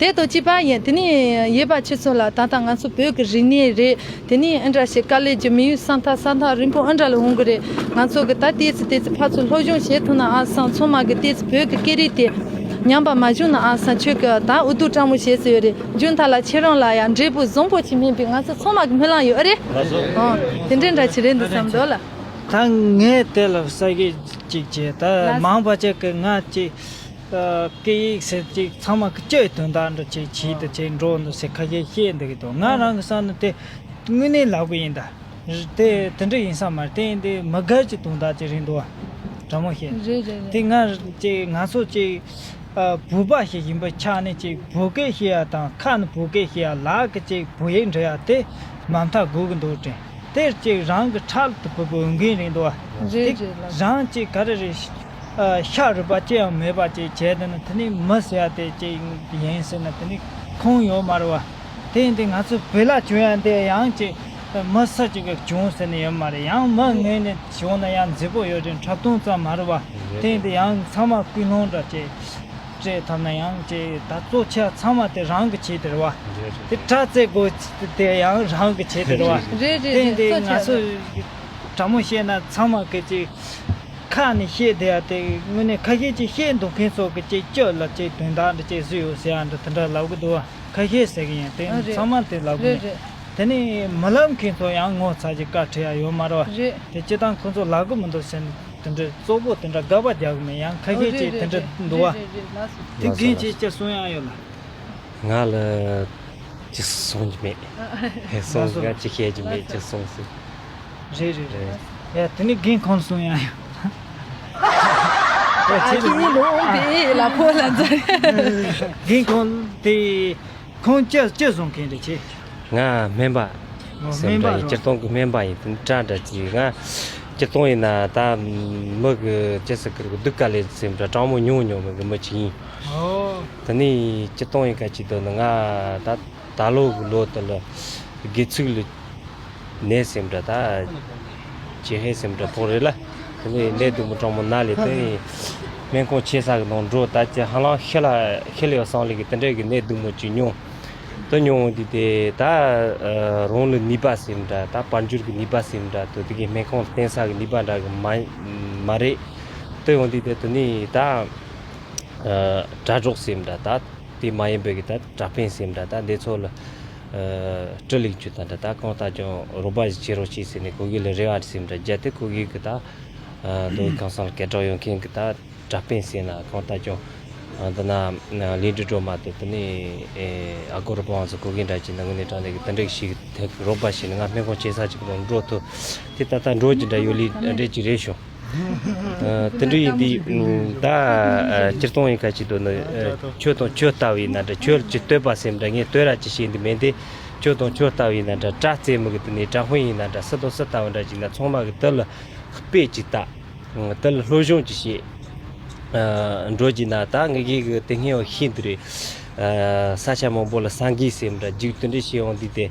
དེ་དང་གཅིག་པ་ཡིན། དེ་ནས་ཡོད་པ་ཁྱེད་ཚོ་ལ་ད་ལྟ་ང་ཚོ་བོད་ཀྱི་རིག་གནས་རེད། དེ་ནས་ཨ་འདྲ་ཞིག་དཀའ་ལས་ཀྱི་མི་ཡུལ་ས་མཐའ་ས་མཐའ་རིང་པོ་ཨ་འདྲ་ལ་འོང་གི་རེད། ང་ཚོ་གི་ད་ཏོག་ཙམ་ཏོག་ཙམ་ཕར་ཚུར་སློབ་སྦྱོང་བྱེད་ཐུབ་ན་ཨ་སང་ཚང་མ་གི་ཏོག་ཙམ་བོད་ཀྱི་སྐད་རིགས་དེ་ཉམས་པ་མ་བྱུང་ན་ཨ་སང་ཁྱོད་ཀྱི་ད་འུ་སྡུག་དྲང་མོ་བྱེད་ཟེར་ཡོད་རེད། རྒྱུན་མཐའ་ལ་ཁྱེད་རང་ལ་ཡང་འབྲས་བུ་བཟང་པོ་ཅིག་སྨིན་པའི་ང་ཚོ་ཚང་མ་གི་སྨོན་ལམ་ཡོད་ཨ་རེད། ཨང་། དེ་འདྲའི་འདྲ་ཅིག་རེད་འདུག་བསམ་འདུག་ལ། ད་ངས་དེ་ལ་ས་གི་ཅིག་བྱས་ད་མང་པ་ཅིག་གི་ང་ཅིག་སྐད་ཡིག་ཟེར་ཅིག་ཚང་མ་གི་སྤྱོད་དོན་དག་འདྲ་ཅིག་བྱས་ད་ཅིག་འགྲོ་འདུག་ཟེར་ཁ་ཤས་བཤད་འདུག་གི་འདུག་ང་རང་གི་བསམ་ན་དེ་དངོས་གནས་ལབ་གི་ཡིན་ད། དེ་དེ་འདྲ་ཡིན་ས་མ་རེད། དེ་ཡིན་དེ་མི་སྒེར་གྱི་དོན་དག་ཅིག་རེད་འདུག་བ། དྲང་མོ་བཤད་ན། རེད་རེད་རེད། དེ་ང་ཅིག་ང་ཚོ་ཅིག་བོད་པ་ཞིག་ཡིན་པའི་ཆ་ནས་ཅིག་བོད་སྐད་བཤད་ཡ་དང་ཁ་ནས་བོད་སྐད་བཤད་ཡ་ལག་གི་ཅིག་བོད་ཡིག་འབྲི་ཡ་དེ་མ་མཐའ་དགོས་གི་འདུག་དྲན། དེར་ཅིག་རང་གི་ཁྲག་ཏུ་བབས་པའི་འོས་འགན་རེད་འདུག་བ། རེད་དེ་རེད་ལགས། རང་ཅིག་ག་རེ་རེད། ཤ་རུས་པ་ཅི་ཡང་མེད་པ་ཅིག་བྱས་དེ་ན་དེ་ནི་མི་ཟེར་ཡ་དེ་ཅིག་ཡིན་ཟེར་ན་དེ་ནི་ཁུངས་ཡོད་མ་རེད་བ། དེ་ཡིན་དུས་ང་ཚོ་བོད་ལ་བྱུང་ཡ་འདི་ཡང་ཅིག་མི་སུ་ཅིག་གིས་བྱུང་ཟེར་ནི་ཡོད་མ་རེད། ཡང་མི་ངོས་ནས་བྱུང་ན་ཡང་མཛེས་པོ་ཡོད་རེད། འཁྲབ་སྟོན་ཙམ་མ་རེད་བ། དེ་ཡིན་དུས་ཡང་ཚང་མ་ཀུན་སློང་འདྲ་ཅིག་སྤྲད་ཐུབ་ན་ཡང་ཅིག་ད་གཙོ་ཆེ་ཚང་མ་དེ་རང་གི་ཆེད་དེ་རེད་བ། དེ་དྲག་རྩེད་དགོས་དེ་ཡང་རང་གི་ཆེད་དེ་རེད་བ། རེད་རེད་དེ་ཡིན་དུས་ང་ཚོ་དྲང་མོ་བཤད་ན་ཚང་མ་གི་ཅིག་ ཁ་ནས་བཤད་བསྡད་ཡ་དེ་དངོས་གནས་ཁ་ཤས་ཅིག་བཤད་འདུག་མཁན་ཚོ་གི་ཅིག་སྤྱི་ལ་ཅིག་དོན་དག་འདྲ་ཅིག་བཟོས་ཡོད་ཟེར་ཡ་འདྲ་དེ་འདྲ་ལབ་གི་འདུག་བ། ཁ་ཤས་ཟེར་གི་ཡིན་དེ་ཨ་རེད། ཚང་མ་དེ་ལབ་གི་རེད་མེད། རེད། དེ་ནས་མི་ལབ་མཁན་ཚོ་ཡང་ངོ་ཚ་ཅིག་བཀའ་ཁྲིད་ཡ་ཡོད་མ་རེད་བ། རེད། དེ་སྤྱི་བཏང་ཁོ་ཚོ་ལབ་གི་མི་འདུག་ཟེར་ནས་དེ་འདྲ་གཙོ་བོ་དེ་འདྲ་དགག་པ་རྒྱག་གི་མེད། ཡང་ཁ་ཨོ་ཤས་རེད་ཅིག་རེད་དེ་འདྲ་རེད་འདུག་རེད་བ། རེད་རེད་ལགས་སོ། དེ་ལགས་སོ་རྒན་ལགས་ཅིག་སོ། ཅིག་གསུང་ཡ་ཡོད་ལ། ང་ལ་ཅི་གསུང་གི་མེད། ཧེ་སོང་ལགས་སོ། ང་ཅི་བཤད་ཀྱི་མེད། ཅི་གསུང་ཟེར། རེད་རེད་རེད། ཡ་དེ་ནི་རྒན་ཁོང་གསུང་ཡ་ཡོད། ཡ་ཁྱེད་ཁྱེད་ལོང་པའི་ལ་ཕོ་ལ་འཛར། རྒན་ཁོང་དེ་ཁོང་ཅི་ཅི་བཟུང་མཁན་རེད་ཁྱེད། ང་སྨན་པ། ཨོ་སེམས་སྨན་པ་འདྲ་ཡིན། རོ། སྤྱིར་བཏང་གི་སྨན་པ་ཡིན། དེ་ནི་དྲ་འདྲ་ཅིག་ང་སྤྱིར་བཏང་ཡིན་ན་ད་མི་གི་ཅི་ཟེར་གི་རེད། སྡུག་དཀའ་ལས་སེམས་འདྲ་གྲང་མོ་ཉུང་ཉུང་མི་གི་མི་ཅིག་ཡིན། ཨོ། དེ་ནི་སྤྱིར་བཏང་ཡིན་ཁ་ཅིག་འདུག་ན་ང་ད་ད་ལོ་གི་ལོ་དེ་ལ་དགེ་ཚུལ་ལ་ནད་སེམས་འདྲ་ད་ཅི་ཧེ་སེམས་འདྲ་ཕོག་རེད་ལ། དེ་ནི་ནད་སྡུག་མོ་གྲང་མོ་ན་ལས་དེ་ནི་སྨན་ཁང་ཆེ་ས་གི་ནང་འགྲོ་ད་ཅི་ཧ་ལམ་ཤི་ལ་ཤི་ལ་ཡོད་སང་ལས་གི་དེ་འདྲ་གི་ནད་སྡུག་མོ་ཅིག་མྱོང་། དེ་མྱོང་འོང་དུས་དེ་ད་རང་ལ་ནུས་པ་སེམས་འདྲ་ད་དཔལ་འབྱོར་གི་ནུས་པ་སེམས་འདྲ་དེ་དེ་གི་སྨན་ཁང་བསྟེན་ས་གི་ནུས་པ་འདྲ་གི་མ་མ་རེད། དེ་ཡོང་དུས་དེ་དེ་ནི་ད་དྲ་གྲོགས་སེམས་འདྲ་ད། དེ་མ་ཡིན་པའི་གི་ད་དྲ་དཔོན་སེམས་འདྲ་ད་འདི་ཚོ་ལ་སྤྲོ་ལེགས་བཅུ་དང་འདྲ་ད་གང་ལྟར་ཀྱང་རོགས་པ་ཞིག་བྱེད་རོགས་བྱེད་ཟེར་ནས་ཁོ་གི་ལ་རེ་བ་སེམས་འདྲ་བརྒྱབ་སྟེ་ཁོ་གི་གི་ད་མདོ་དབུས་ཁམས་གསུམ་ལ་སྐད་གྲགས་ཡོད་མཁན་གི་ད་དྲ་དཔོན་ཟེར་ན་གང་ལྟར་ཀྱང་འདི་ན་ལས་འབྲས་སྒྲོལ་མ་དེ་དེ་ནས་ཨ་སྒོར་རུ་པང་ཚོ་ཁོ་གི་འདྲ་ཅིག་ན་ངོས་ནས་དྲངས་ནས་གི་དེ་འདྲ་ཞིག་ཐད་ཀྱི་རོགས་པ་བྱས་ནས་ང་སྨན་ཁང་ཆེ་ས་ཅིག་ལ་འགྲོ་ཐུབ་དེ་ད་ལྟ་འགྲོ་གི་འདྲ་ཡོད་ལི་འདྲ་ཅིག་རེད་ཤོག་དེ་འདྲ་ཡིན་དུས་ད་སྤྱིར་བཏང་ཡིན་ཁ་ཅིག་འདུག་ན་ཆོས་དང་ཆོས་ལྟ་བུ་ཡིན་ན་འདྲ་ཆོས་ཀྱི་བསྟོད་པ་སེམས་འདྲ་ངས་བསྟོད་ར་ཅིག་བྱེད་འདི་མིན་ཏེ་ཆོས་དང་ཆོས་ལྟ་བུ་ཡིན་ན་འདྲ་དྲ་རྩེད་མོ་གི་དེ་ནས་དྲ་དཔོན་ཡིན་ན་འདྲ་སུ་དང་སུ་ལྟ་བུ་འདྲ་ཅིག་ན་ཚང་མ་གི་དེ་ལ་དཔེ་ཅིག་ལྟ་དེ་ལ་སློབ་སྦྱོང་ཅིག་བྱེད། འགྲོ་གི་ན་ད་ངེད་ཀྱི་གི་དེ་སྔོན་བ་ཤེས་འདི་རེད། ས་ཆ་མང་པོ་ལ་སངས་རྒྱས་སེམས་འདྲ་རྒྱུག་དེ་འདྲ་བྱེད་འོང་དུས་དེ།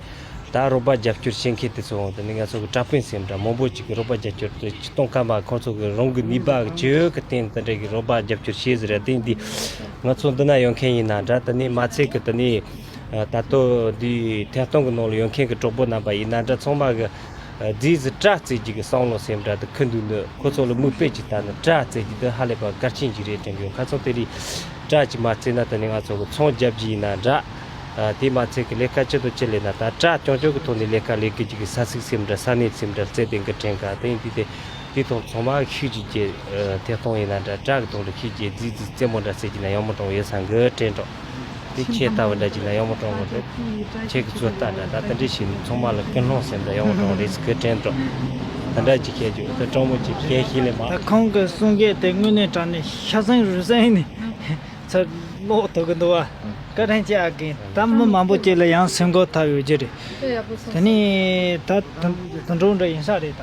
ད་རོགས་པ་རྒྱབ་སྐྱོར་བྱེད་མཁན་དེ་ཚོ་འོང་དེ་ནི་ང་ཚོ་གི་དྲ་དཔོན་སེམས་འདྲ་མང་པོ་ཅིག་གི་རོགས་པ་རྒྱབ་སྐྱོར་དེ་ཅི་གཏོང་ཁ་མ་ཁོང་ཚོ་གི་རང་གི་ནུས་པ་གི་ཇི་ཡོད་གི་སྟེང་དེ་འདྲ་གི་རོགས་པ་རྒྱབ་སྐྱོར་བྱེད་ཟེར་ར་དེ་འདི་ང་ཚོ་འདི་ན་ཡོང་མཁན་ཡིན་ན་འདྲ་དེ་ནི་མ་ཚད་གི་དེ་ནི་ད་ལྟོ་འདི་ཐད་གཏོང་གི་ནང་ལ་ཡོང་མཁན་གི་གྲོགས་པོ་རྣམ་པ་ཡིན་ན་འདྲ་ཚང་མ་གི་རྫིས་སུ་དྲ་རྩེ་རྒྱུ་གི་བསམ་བློ་སེམས་འདྲ་དེ་ཁུ་འདུག་ནི་ཁོ་ཚོ་ལ་མིག་དཔེ་ཅིག་ལྟ་ནི་དྲ་རྩེ་རྒྱུ་དེ་ཧ་ལས་པ་གལ་ཆེན་ཅིག་རེད་དྲན་གི་ཡོད། ཁ་སང་དེ་རིང་དྲ་ཅིག་མ་རྩེ་ན་དེ་ནི་ང་ཚོ་གི་ཚོང་རྒྱབ་རྒྱུ་ཡིན་ན་འདྲ། དེ་མ་ཚད་ཀྱི་ལས་ཀ་ཅི་དང་ཅི་ལས་ན་ད་དྲ་རྐྱང་རྐྱང་གི་ཐོག་ནས་ལས་ཀ་ལས་ཀྱི་ཅིག་གི་ས་ཚིགས་སེམས་འདྲ་ས་གནས་སེམས་འདྲ་རྩེ་ལྡན་གི་དྲན་ག་དེ་ཡིན་དུས་དེ་དེ་ཐོག་ཚང་མ་ཤུགས་ཀྱིས་རྒྱས་ཐད་གཏོང་ཡིན་ན་འདྲ་དྲ་གི་ཐོག་ལ་ཤུགས་རྒྱས་རྫིས་རྫིས་རྩེད་མོ་འདྲ་རྩེ་རྒྱུ་ན་ཡག་མོ་གྲོང་ཡོད་ས་གི་དྲན་གྲོགས། དེ་ཁྱེད་ལྟ་བུ་འདྲ་ཅིག་ན་ཡག་མོ་གྲོང་བ་རེད། ཁྱེད་ཀྱི་ཚོད་ལྟ་འདྲ་ད་དེ་འདྲ་བྱས་ནས་ཚང་མ་ལ་ཀུན་སློང་སེམས་འདྲ་ཡག་མོ་གྲོང་རེད་ཟེར་གི་དྲན་གྲོགས། ད་འདྲ་ཅིག་བཤད་རྒྱུ་ད་གྲོགས་མོ་ཅིག་བཤད་ཤེས་ལེ་མ། ད་ཁོང་གི་གསུང་སྐད་དེ་དངོས་གནས་དྲང་གནས་ཤ་ཟན་རུས་ཟན་ནི་ཚར་ལོག་ཐུབ་གི་འདུག་བ། བཀའ་དྲིན་ཆེ་ཨ་རྒན། ད་མི་མང་པོ་ཅིག་ལ་ཡང་སེམས་ཁུར་ཐོབ་ཡོད་རྒྱུ་རེད། དེ་ནི་ད་དུ་འགྲོ་འདྲ་ཡིན་ས་རེད་ད།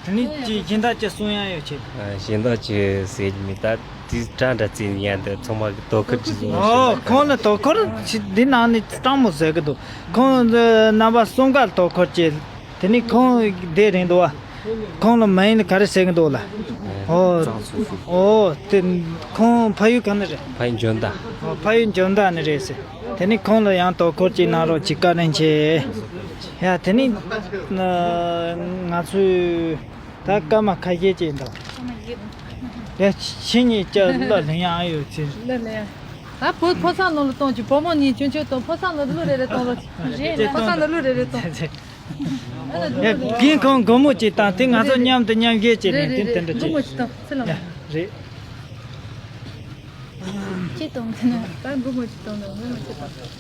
དེ་ནི་ཅི་གཞན་དག་ཅི་གསུང་ཡ་ཡོད་ཆེད། ཨ་གཞན་དག་ཅི་ཟེར་གྱི་མེད། ད་དེ་དྲ་འདྲ་རྩེ་ཡན་དུ་ཚང་མ་གི་དོ་ཁུར་ཅི་བཟུང་ཨོ་ཁོང་ལ་དོ་ཁུར་ཅི་འདི་ནང་ནས་སྤྲང་མོ་ཟེར་གི་འདུག་ཁོང་རྣམ་པ་གསུམ་ཀ་ལ་དོ་ཁུར་ཅི། དེ་ནི་ཁོང་བསྡད་རིང་འདུག་བ། ཁོང་ལ་མ་ཡིན་ལ་ག་རེ་ཟེར་གི་འདུག་ལ། ཨོ་ཨོ་དེ་ཁོང་ཕ་ཡུལ་ག་ནས་རེད། ཕ་ཡུལ་འཇོ་མདའ། ཨོ་ཕ་ཡུལ་འཇོ་མདའ་ནས་རེད་ཟེར། དེ་ནི་ཁོང་ལ་ཡང་དོ་ཁུར་ཅིག་གནང་རོགས་ཅིག་བཀའ་དྲིན་ཆེ། ཡ་དེ་ནི་ང་ཚོས་ད་སྐར་མ་ཁ་ཤས་ཅིག་འདུག་ཡ་ཕྱི་ཉིན་ཅི་གླུ་ལེན་ཡག་ཡོད་ཚེ། གླུ་ལེན་ཡག་ད་བུ་ཕོ་གསར་ནང་ལ་གཏོང་གི་བུ་མོ་གཉིས་ཆུང་ཆུང་དང་ཕོ་གསར་ནང་གླུ་རེ་རེ་གཏོང་རོགས་ཅིག་ཕོ་གསར་ནང་གླུ་རེ་རེ་གཏོང་། ཡ་རྒན་ཁོང་སྒོར་མོ་ཅིག་བཏང་དེ་ང་ཚོ་མཉམ་དུ་མཉམ་བཞེས་བྱས་ནས་དེ་དེ་འདྲ་བྱས། སྒོར་མོ་ཅིག་བཏང་ཚེ་ལ། ཡ་རེད། ཅི་གཏོང་གི་ན། ད་སྒོར་མོ་ཅིག་གཏོང་དང་སྒོར་མོ་ཅིག་གཏོང་།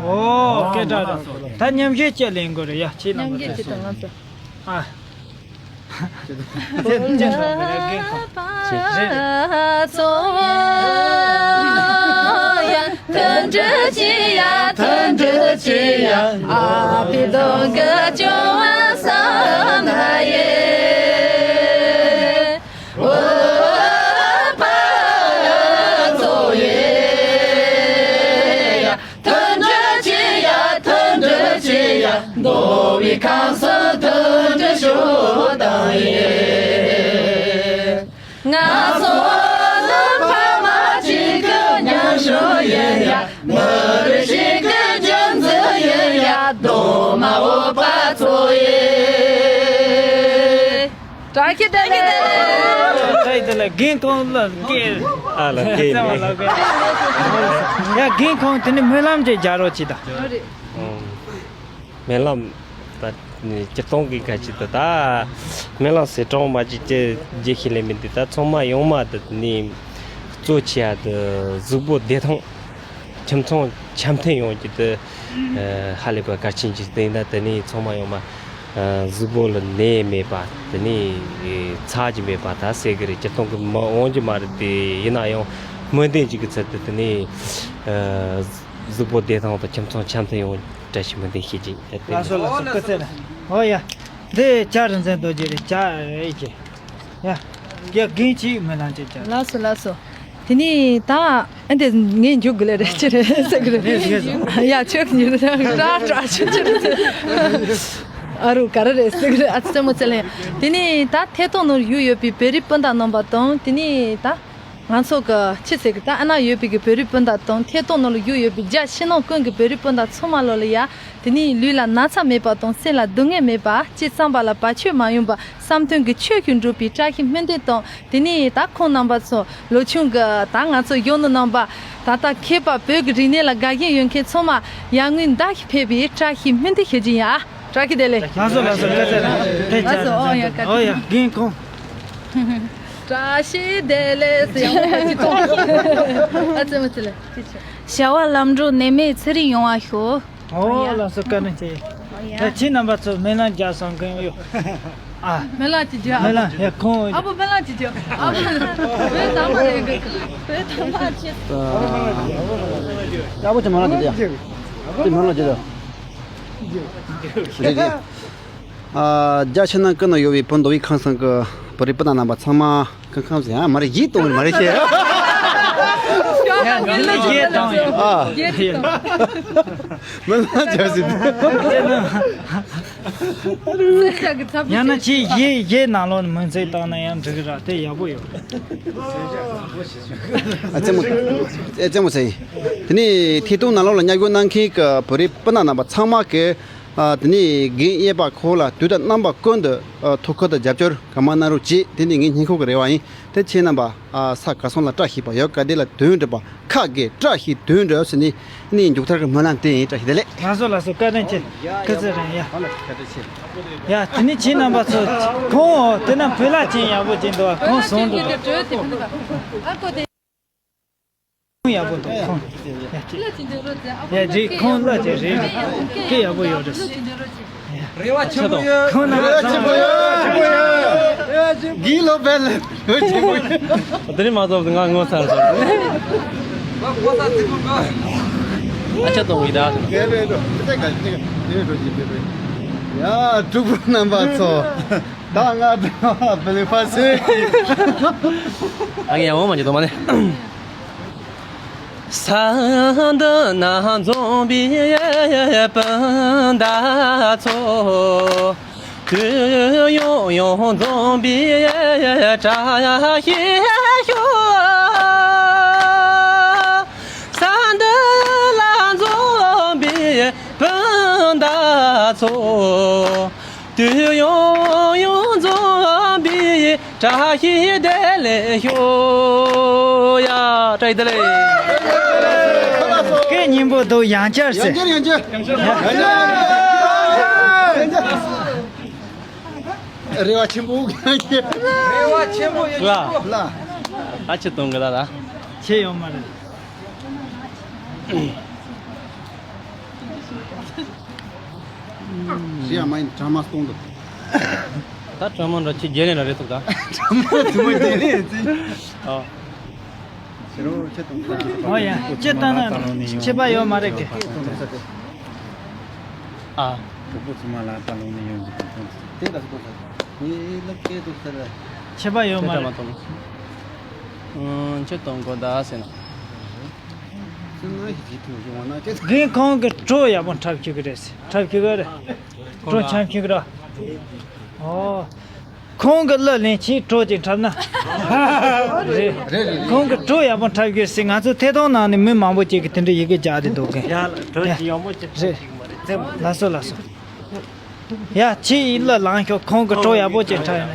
ཨོ་སྐད་གྲགས་རེད། ད་མཉམ་བཞེས་བྱས་ལེན་དགོས་རེད་ཡ་ཁྱེད་རྣམ་པ་ཚོ། ཨ། མདོ་དབུས་ཁམས་གསུམ་མཐུན་སྒྲིལ་ཤོག་དང་ བཀྲ་ཤིས་བདེ་ལེགས། བཀྲ་ཤིས་བདེ་ལེགས། རྒན་ཁོང་ལ་སྐད། ཨ་ལ་སྐད་ནས། ཡ་རྒན་ཁོང་དེ་ནི་སྨོན་ལམ་ཅིག་རྒྱག་རོགས་གྱིས་ད། སྨོན་ལམ། ད་སྤྱིར་བཏང་གི་ཁ་ཅིག་ད་ད། སྨོན་ལམ་ཟེར་གྲངས་མ་ཅིག་ཅི་རྒྱས་ཤིག་ལས་མི་འདུག་ད་ཚང་མ་ཡོང་མ་ད་ནི། གཙོ་ཆེ་ཡ་ད་གཟུགས་པོ་བདེ་ཐང་། ཁྱིམ་ཚང་འཆམ་མཐུན་ཡོང་རྒྱུ་དེ་ཧ་ལས་པ་གལ་ཆེན་ཅིག་དེ་ཡིན་ན། དེ་ནས་ཚང་མ་ཡོང་མ་གཟུགས་པོ་ལ་ནད་མེད་པ། དེ་ནས་ཚ་གྱི་མེད་པ་ད་ཟེར་གི་རེད། སྤྱིར་བཏང་གི་མི་འོང་རྒྱུ་མ་རེད་དེ། ཡིན་ན་ཡང་སྨོན་འདུན་ཅིག་གི་ཚུལ་དུ་དེ་ནས་གཟུགས་པོ་བདེ་ཐང་དང་ཁྱིམ་ཚང་འཆམ་མཐུན་ཡོང་བཀྲ་ཤིས་སྨོན་འདུན་ཞུ་རྒྱུ་ཡིན། ལགས་སོ་ལགས་སོ། སྐུ་ཚེ་རིང་། ཨོ་ཡ། འདི་ལྕགས་རིན་ཆེན་རྡོ་རྗེ་རེད། ལྕགས་རེད་ཀྱི། ཡ། རྒན་གཅིག་སྨོན་ལམ་ཅིག་བྱ། ལགས་སོ་ལགས་སོ། དེ་ནས་ད་ཨ་འདི་ངས་འཇུག་དགོས་ལེ་རེད། ཅི་རེད་ཟེར་གི་རེད། ཡ་ཁྱོད་ཀྱི་འཇུག་ད་ཀྲ་ཀྲ་ཆུ་ཆུ་རེད། ཨ་རུ་ག་རེ་རེད་ཟེར་གི་རེད། ཨ་ཙི་ཙེ་མོ་ཙེ་ལེ། དེ་ནས་ད་ཐད་གཏོང་ནང་བཞུགས་ཡོད་པའི་བོད་རིགས་སྤུན་ཟླ་རྣམ་པ་དང་། དེ་ནས་ད་ང་ཚོ་གི་ཅི་ཟེར་གི་ད་ཨ་ན་ཡོད་པའི་གི་བོད་རིགས་སྤུན་ཟླ་དང་། ཐད་གཏོང་ནང་ལ་བཞུགས་ཡོད་པའི་རྒྱ་ཕྱི་ནང་ཀུན་གྱི་བོད་རིགས་སྤུན་ཟླ་ཚང་མ་ལོ་ལ་ཡ། དེ་ནས་ལུས་ལ་ན་ཚ་མེད་པ་དང་། སེམས་ལ་སྡུག་བསྔལ་མེད་པ། ཅི་བསམ་པ་ལ་བར་ཆད་མ་ཡོང་བ། བསམ་དོན་གྱི་ཆོས་ཤིག་འགྲུབ་པའི་བཀྲ་ཤིས་སྨོན་འདུན་དང་། དེ་ནས་ད་ཁོང་རྣམ་པ་ཚོ་ལོ་ཆུང་གི་ད་ང་ཚོ་གཞོན་ནུ་རྣམ་པ། ད་ལྟ་མཁས་པ་བོད་ཀྱི་རིག་གནས་ལ་དགའ་ཞེན་ཡོད་མཁན་ཚང་མ་ཡར་ངོའི་ཟླ་ཞིག་ཕེབས་པའི་བཀྲ་ཤིས་སྨོན་འདུན་ཞུ་རྒྱུ་ཡིན་ཨ། བཀྲ་ཤིས་བདེ་ལེགས། ལགས་སོ་ལགས་སོ། བཀའ་དྲིན་ཆེ། ལགས་སོ། ཨོ་ཡ། བཀའ་དྲིན་ཆེ། ཨོ་ཡ། རྒན་ཁོང་། བཀྲ་ཤིས་བདེ་ལེགས་ཟེར་ཡང་མ་ཅི་ཐོག་ཨ་ཙི་མ་ཙི་ལེ། བྱ་བ་ལམ་འགྲོ་ནད་མེད་ཚེ་རིང་ཡོང་བ་ཤོག་ཨོ་ལགས་སོ། བཀའ་དྲིན་ཆེ། ད་ཁྱེད་རྣམ་པ་ཚོ་སྨོན་ལམ་རྒྱག་སོང་གི་ཡོད། ཨ། སྨོན་ལམ་ཅིག་རྒྱག་སྨོན་ལམ་ཡ་ཁོང་། ཨ་བོ་སྨོན་ལམ་ཅིག་རྒྱག་ཨ་བོ་བོད་དམག་རེད་གི། བོད་དམག་ཅིག་ཡག་པོ་ཅིག་སྨོན་ལམ་ཅིག་རྒྱག་དེ་སྨོན་ལམ་ཅིག་རྒྱག་རེད་རེད། ཨ། རྒྱ་ཆེ་ན་ཀུན་ན་ཡོད་པའི་བོད་མདོ་དབུས་ཁམས་གསུམ་གི་བོད་རིགས་སྤུན་ཟླ་རྣམ་པ་ཚང་མ། ཁམས་ཁམས་ཟེར་ཡང་མ་རེད། ཡིད་གཏོང་རེད་མ་རེད་ཤེས། ཡ་འདི་ལ་ཡིད་གཏོང་ཡོད། ཨ། ཡིད་གཏོང་། མི་ལ་བྱ་ཟིན། ཡང་ན་ཁྱེད་ཡིད་ཡིད་ནང་ལོགས་ནས་མིང་ཚིག་བཏང་ན་ཡང་འགྲིག་གི་ར། དེ་ཡག་པོ་ཡོད། ཨ་ཙེ་མོ། ཨ་ཙེ་མོ་ཟེར། དེ་ནས་ཐད་གཏོང་ནང་ལོགས་ལ་མཉམ་ཞུགས་གནང་མཁན་གྱི་བོད་རིགས་སྤུན་ཟླ་རྣམ་པ་ཚང་མ་གིས། ཨ། དེ་ནས་རྒན་གཡས་པ་ཁོ་ལ་དུས་དང་རྣམ་པ་ཀུན་ཏུ། ཨ། ཐུགས་ཁུར་དང་རྒྱབ་སྐྱོར་གང་མང་གནང་རོགས་གྱིས། དེ་ནི་ངའི་སྙིང་ཁོང་གི་རེ་བ་ཡིན། དེ་ཁྱེད་རྣམ་པ། ཨ། ས་ག་ས་ལ་བཀྲ་ཤིས་པ། ཡུལ་ག་བདེ་ལ་དོན་འགྲུབ་པ། ཁ་དགེ་བཀྲ་ཤིས་དོན་འགྲུབ་ཟེར་ནས་ནི་མཇུག་མཐར་གྱི་སྨོན་ལམ་དེ་ཡིན། བཀྲ་ཤིས་བདེ་ལེགས། ལགས་སོ་ལགས་སོ། བཀའ་དྲིན་ཆེ། སྐུ་ཚེ་རིང་ཡ། ཡ་དེ་ནི་ཁྱེད་རྣམ་པ་ཚོ། ཁོང་འོ་དེ་ན་བོད་ལྭ་ཅན་ཡག་པོ་ཅན་འདུག་ཁོང་བཟུང་འགྲོ། ཡག་པོ་འདུག་ཁོང་། ཡ་ཅིག་ཁོང་ལ་ཅིག་རེད། སྐད་ཡག་པོ་ཡོད་རེད། རེ་བ་ཆེན་པོ་ཡོད། ཁོང་ན་རེ་བ་ཆེན་པོ་ཡོད། གི་ལོ་བལ་ཡོད་ཆེན་པོ་ཡོད། དེ་རིང་མ་ཚོགས་ང་ངོ་ཚ་རེད། ཨ་ཅག་གཏོང་གི་ད། ཡ་གྲོགས་པོ་རྣམ་པ་ཚོ། ད་ང་དང་བེ་ལི་ཕ་སེ་གི། ཨ་ངས་འོང་མ་ཉེ་དོ་མ་ནི། ས་འདི་ན་འཛོམས་པའི་སྤུན་ཟླ་ཚོ། དུས་ཡུན་ཡང་འཛོམས་པའི་བཀྲ་ཤིས་ཤོག་ས་འདི་ལ་འཛོམས་པའི་སྤུན་ཟླ་ཚོ། དུས་ཡུན་ཡང་འཛོམས་པའི་བཀྲ་ཤིས་བདེ་ལེགས་ཤོག་ཡ། བཀྲ་ཤིས་བདེ་ལེགས། སྐད་སྙན་པོ་འདུག་ཡང་བསྐྱར་ཟེར། ཡང་བསྐྱར་ཡང་བསྐྱར། རེ་བ་ཆེན་པོ། རེ་བ་ཆེན་པོ་ཡོད། ལ། ལ། ད་ཆེ་གཏོང་གི་ལ་ལ། ཆེ་ཡོད་མ་རེད། རེད་ཡ། མ་ཡིན་གྲ་མ་གཏོང་འདུག་ད་གྲ་མ་འདྲ་ཁྱི་རྒྱལ་ལེན་འདྲ་རེད་ཐུག་ད། གྲ་མ་དུ་མ་རྒྱལ་ལེན་ཟིན། ཨ། ཕྱི་རོ་ཁྱི་གཏོང་ད། ཨོ་ཡ། ཁྱི་ལྟ་ན་ཁྱི་པ་ཡོད་མ་རེད་གི། ཨ། གྲོགས་པོ་ཚང་མ་ལ་ད་ལོ་ནས་ཡོང་གི་དེ་ལ་སོ་ས། ངའི་ལབ་སྐད་འདུག་ཟེར། ཁྱི་པ་ཡོད་མ་རེད། ཁྱི་གཏོང་གོ་ད་ཟེར་ན། རྒན་ཁོང་གི་གྲོ་ཡག་པོ་འཁྲབ་ཤེས་ཀྱི་རེད་ཟེར། འཁྲབ་ཤེས་ཀྱི་རེད། གྲོ་འཆམ་ཤེས་ཀྱི་རེད། ཨོ། ཁོང་གི་གླུ་ལེན་ཆེད་གྲོ་ཅིག་འཁྲབ་ན། རེད། ཁོང་གི་གྲོ་ཡག་པོ་འཁྲབ་ཤེས་ཟེར། ང་ཚོ་ཐད་གཏོང་ནང་ནས་མི་མང་པོ་ཅིག་གིས་དེ་འདྲའི་ཡི་གེ་རྒྱག་བསྡད་འདུག་གི། ཡ་ལ་གྲོ་ཅིག་ཡག་པོ་ཅིག་འཁྲབ་ཤེས་ཀྱི་མ་རེད། ལགས་སོ་ལགས་སོ། ཡ། ཁྱེད་ཡིད་ལ་ལངས་ཤོག་ཁོང་གི་བྲོ་ཡག་པོ་ཅིག་འཁྲབ་ཡིན་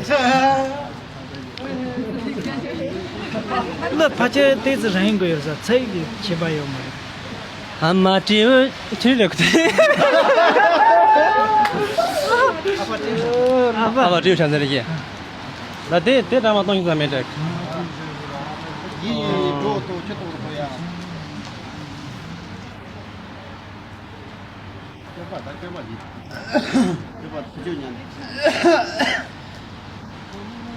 ན། ལ་ཕལ་ཆེར་ཏོག་ཙམ་རིང་དགོས་ཡོད་ས། ཚིག་གི་ཁྱད་པར་ཡོད་མ་རེད། ཨ་མ་སྤྲེའུ་ཁྱེད་རེད་ཁུ། ཨ་ཕ་སྤྲེའུ་བྱ་འཛིན་རེད་ཀྱི། ད་དེ་དེ་ཀྲང་མ་གཏོང་ཤིག་ས་མེད་དྲ། ཡི་ཡི་འགྲོ་ཏོ་ཁྱི་ཏོ་ཏོ་ཡ། སྐྱོ་པ་ད་སྐྱོ་པ་ཡིན། སྐྱོ་པ་ཐུ་ཅོ་ཉན།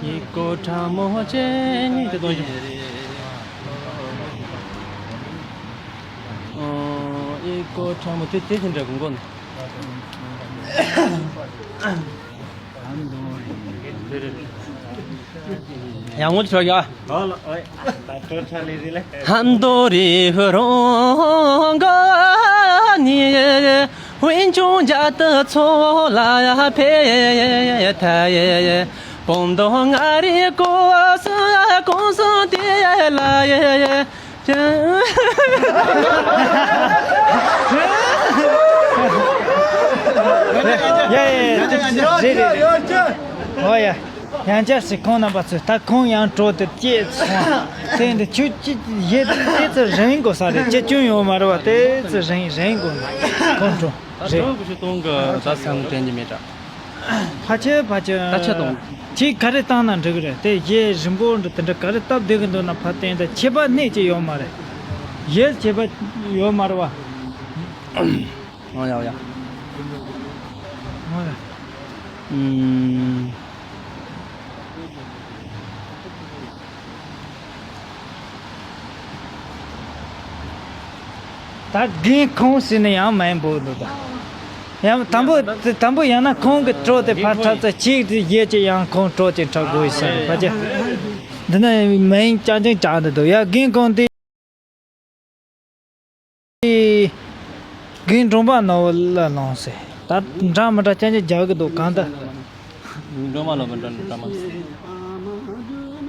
ཡི་གོ་ཁྲ་མོ་ཅན་ནི་དེ་གཏོང་ཤིག། ཨོ། ཡི་གོ་ཁྲ་མོ་དེ་དེ་ཅི་འདྲ་གོ་གོ་ནི། ཡང་ངོ་ཆོག་ཡ། ཧམ་དོ་རི་ཧུ་རོང་ག་ནི་ཝིན་ཆུང་རྒྱ་ཏི་ཚོ་ལ་ཕེ་ཐ་ཡེ། བོང་དོ་ང་རི་ཀོ་སུ་ཀོང་སུ་དེ་ལ་ཡེ། ཡ་ཡ་ཡ། རེད་རེད་རེད། ཨོ་ཡ། ཡང་བསྐྱར་ཞིག་ཁོང་རྣམ་པ་ཚོས་ད་ཁོང་ཡང་བྲོ་དེ་སྐྱེས་སོང་། དེ་འདི་ཁྱོད་ཀྱི་ཡེ་དེ་ཚོ་རིང་དགོས་ས་རེད། ཅི་སྐྱོན་ཡོད་མ་རེད་བ། དེ་ཚོ་རིང་རིང་དགོས་ན་ཁོང་བྲོ་ད་རེད། བྲོ་གི་ཞུ་གཏོང་གི་ད་སེམས་དྲན་གྱི་མེད་ད། ཕ་ཆེ་ཕ་ཆེ། ད་ཆེ་གཏོང་། ཁྱེད་ག་རེ་བཏང་ན་འགྲིག་གི་རེད། དེ་གཞས་རིང་པོ་འདྲ་དེ་འདྲ་ག་རེ་བཏབ་བསྡད་གི་འདུག་ན་ཕ་བསྟན་ད་ཁྱད་པར་སྣེ་གཅིག་ཡོད་མ་རེད། གཞས་ཁྱད་པར་ཡོད་མ་རེད་བ། ཨོ་ཡ་ཨོ་ཡ། ཨོ་ཡ། ཨུམ། ད་རྒན་ཁོང་ཟེར་ནས་ཡང་མ་ཡིན་པོ་འདུག་ད། ཡང་དང་པོ་དང་པོ་ཡང་ན་ཁོང་གི་བྲོ་དེ་ཕར་འཁྲབ་ཚར། གཅིག་དེ་ཡས་ཀྱི་ཡང་ཁོང་བྲོ་དེ་འཁྲབ་དགོས་ཡོད་ས་རེད། ཕ་ཆེ། འདི་ན་མ་ཡིན་ཅང་ཅང་ཅང་འདི་འདུག་ཡ། རྒན་ཁོང་དེ། རྒན་སྒྲོལ་མ་ནོར་བུ་ལ་ལོངས་སེ། ད་འདྲ་མི་འདྲ་ཅན་ཅན་རྒྱག་གི་འདུག་གང་ལྟར། སྒྲོལ་མ་ལོ་མི་འདྲ་འདྲ་མ།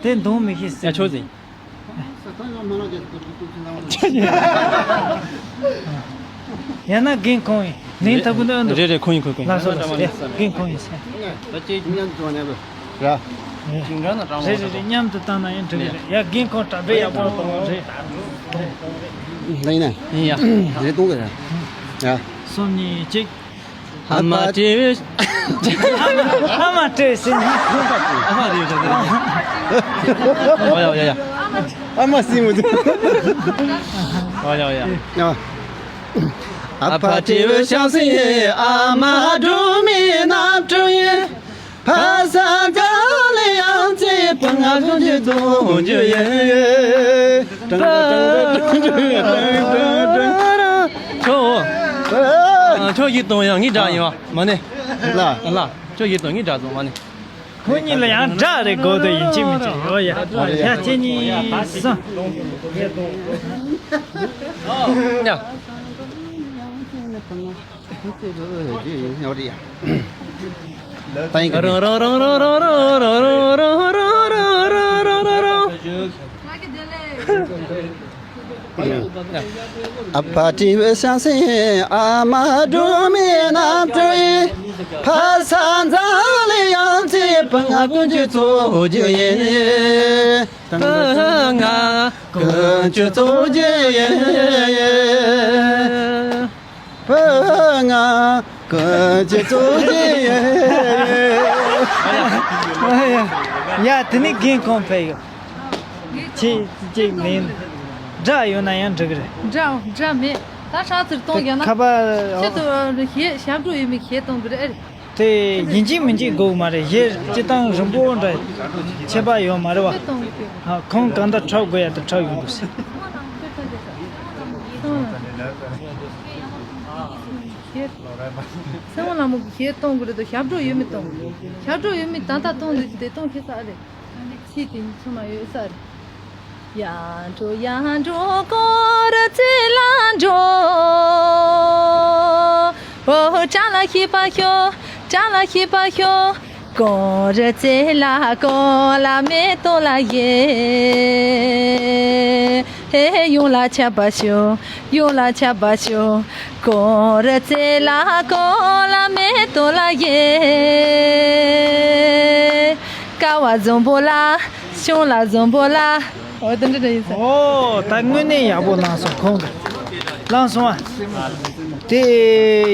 དེ་འདོང་མི་ཤེས་ཟེར། ཡ་ཆོག་ཟིན། ཡང་ན་རྒན་ཁོང་ཡིན། ལན་ཐབས་ཀུན་ཏུ་ཨ་འདུག་རེད་རེད། ཁོང་ཡིན་ཁོང་ཁོང་ཡིན། ལགས་སོ་ལགས་སོ། ཡ་རྒན་ཁོང་ཡིན་ཟེར། ད་ཅི་མཉམ་དུ་ནས་བུ། ར། ཅིང་འདྲ་ན་གྲང་རེད་མོ་རེད་རེད། མཉམ་དུ་བཏང་ན་ཡང་འགྲིག་གི་རེད། ཡ་རྒན་ཁོང་གྲ་སྒྲིག་ཡག་པོ་གཏོང་རེད། ལ་ཡིན་ན། ཡིན་ཡ། རེད་གཏོང་གི་རེད། ཡ། གསུམ་གཉིས་གཅིག་ཨ་མ་སྤྲེའུ། ཨ་མ་སྤྲེའུ་ཟེར་ནས། ཨ་མ་རེད་ཟེར་ཟེར། ཨོ་ཡ་ཨོ་ཡ་ཡ། ཨ་མ་སྲིང་མོ་ཟེར། ཨོ་ཡ་ཨོ་ཡ། ཡ། ཨ་ཕ་སྤྲེའུ་ཤང་སྲིང་ཨ་མ་སྒྲོལ་མའི་རྣམ་སྤྲུལ་ཡིན། ཕ་ས་ག་ལ་ཡང་ཚེ་བུ་ང་ཀུན་གྱི་གཙོ་རྒྱུ་ཡིན། ཁྱོད། ཁྱོད་ཡིད་གཏོང་ཡང་ངའི་དགྲ་ཡིན་བ་མ་ནི། ལ། ལ། ཁྱོད་ཡིད་གཏོང་ངའི་དགྲ་བཟུང་མ་ནི། ཁོ་གཉིས་ལ་ཡང་དགྲ་རེ་དགོས་དོ་ཡིན་གཅིག་མིན་གཅིག་ཨོ་ཡ། ཡ་ཁྱེད་གཉིས་སང་། ཡ། ད་ཡིན་ག་རང་རང་རང་རང་རང་རང་རང་རང་རང་རང་རང་རང་རང་། ཨ་ཕ་སྤྲེའུ་ཤང་སྲིང་ཨ་མ་སྒྲོལ་མའི་རྣམ་སྤྲུལ་ཡིན། ཕ་ས་འཛམ་གླིང་ཡང་རྩེ་བུ་ང་ཀུན་གྱི་གཙོ་རྒྱུ་ཡིན། བུ་ང་ཀུན་གྱི་གཙོ་རྒྱུ་ཡིན། བུ་ང་ཀུན་གྱི་གཙོ་རྒྱུ་ཡིན། ཡ་དེ་ནི་རྒན་ཁོང་ཕེབས་ཡོད། ཁྱེད་ཅིག་ལན། དགྲ་ཡོད་ན་ཡང་འགྲིག་གི་རེད། དགྲ་དགྲ་མེད། ད་ཧྲག་ཚུར་གཏོང་རྒྱག་ན། ཁ་པར། ཁྱེད་ཚོ་གཞས་ཞབས་བྲོ་ཡོད་མེད་གཞས་གཏོང་གི་རེད། དེ་ཡིན་གཅིག་མིན་གཅིག་དགོས་མ་རེད། གཞས་སྤྱི་བཏང་རིང་པོ་འདྲ་ཁྱད་པར་ཡོད་མ་རེད་བ། ཁྱེད་གཏོང་གི་ཁྱེད། ཧ། ཁོང་གང་ལྟར་འཁྲབ་དགོས་ཡ་དེ་འཁྲབ་ཡོང་དགོས་ཟེར། སེམས་དབང་ལྷ་མོ་གི་གཞས་གཏོང་དགོས་རེད་དོ། ཞབས་བྲོ་ཡོད་མེད་གཏོང་དགོས། ཞབས་བྲོ་ཡོད་མེད་ད་ལྟ་གཏོང་དགོས་དེ་གཏོང་ཁེ་ས་རེད། ཕྱིས་དེ་ཚོ་མ་ཡོད་ས་རེད། ཡོངས་ལ་ཁྱབ་པར་ཤོག་ཡོངས་ལ་ཁྱབ་པར་ཤོག་གོང་རི་རྩེ་ལ་གོང་ལ་མེ་ཏོག་ལ་ཡེ། ཀ་བ་འཛོམས་པོ་ལ། གཞུང་ལ་འཛོམས་པོ་ལ། འོ་དེ་འདྲ་འདྲ་ཡིན་ས། ཨོ་ད་དངོས་གནས་ཡག་པོ་གནང་སོང་ཁོང་གིས། བླངས་སོང་ཨ། དེ་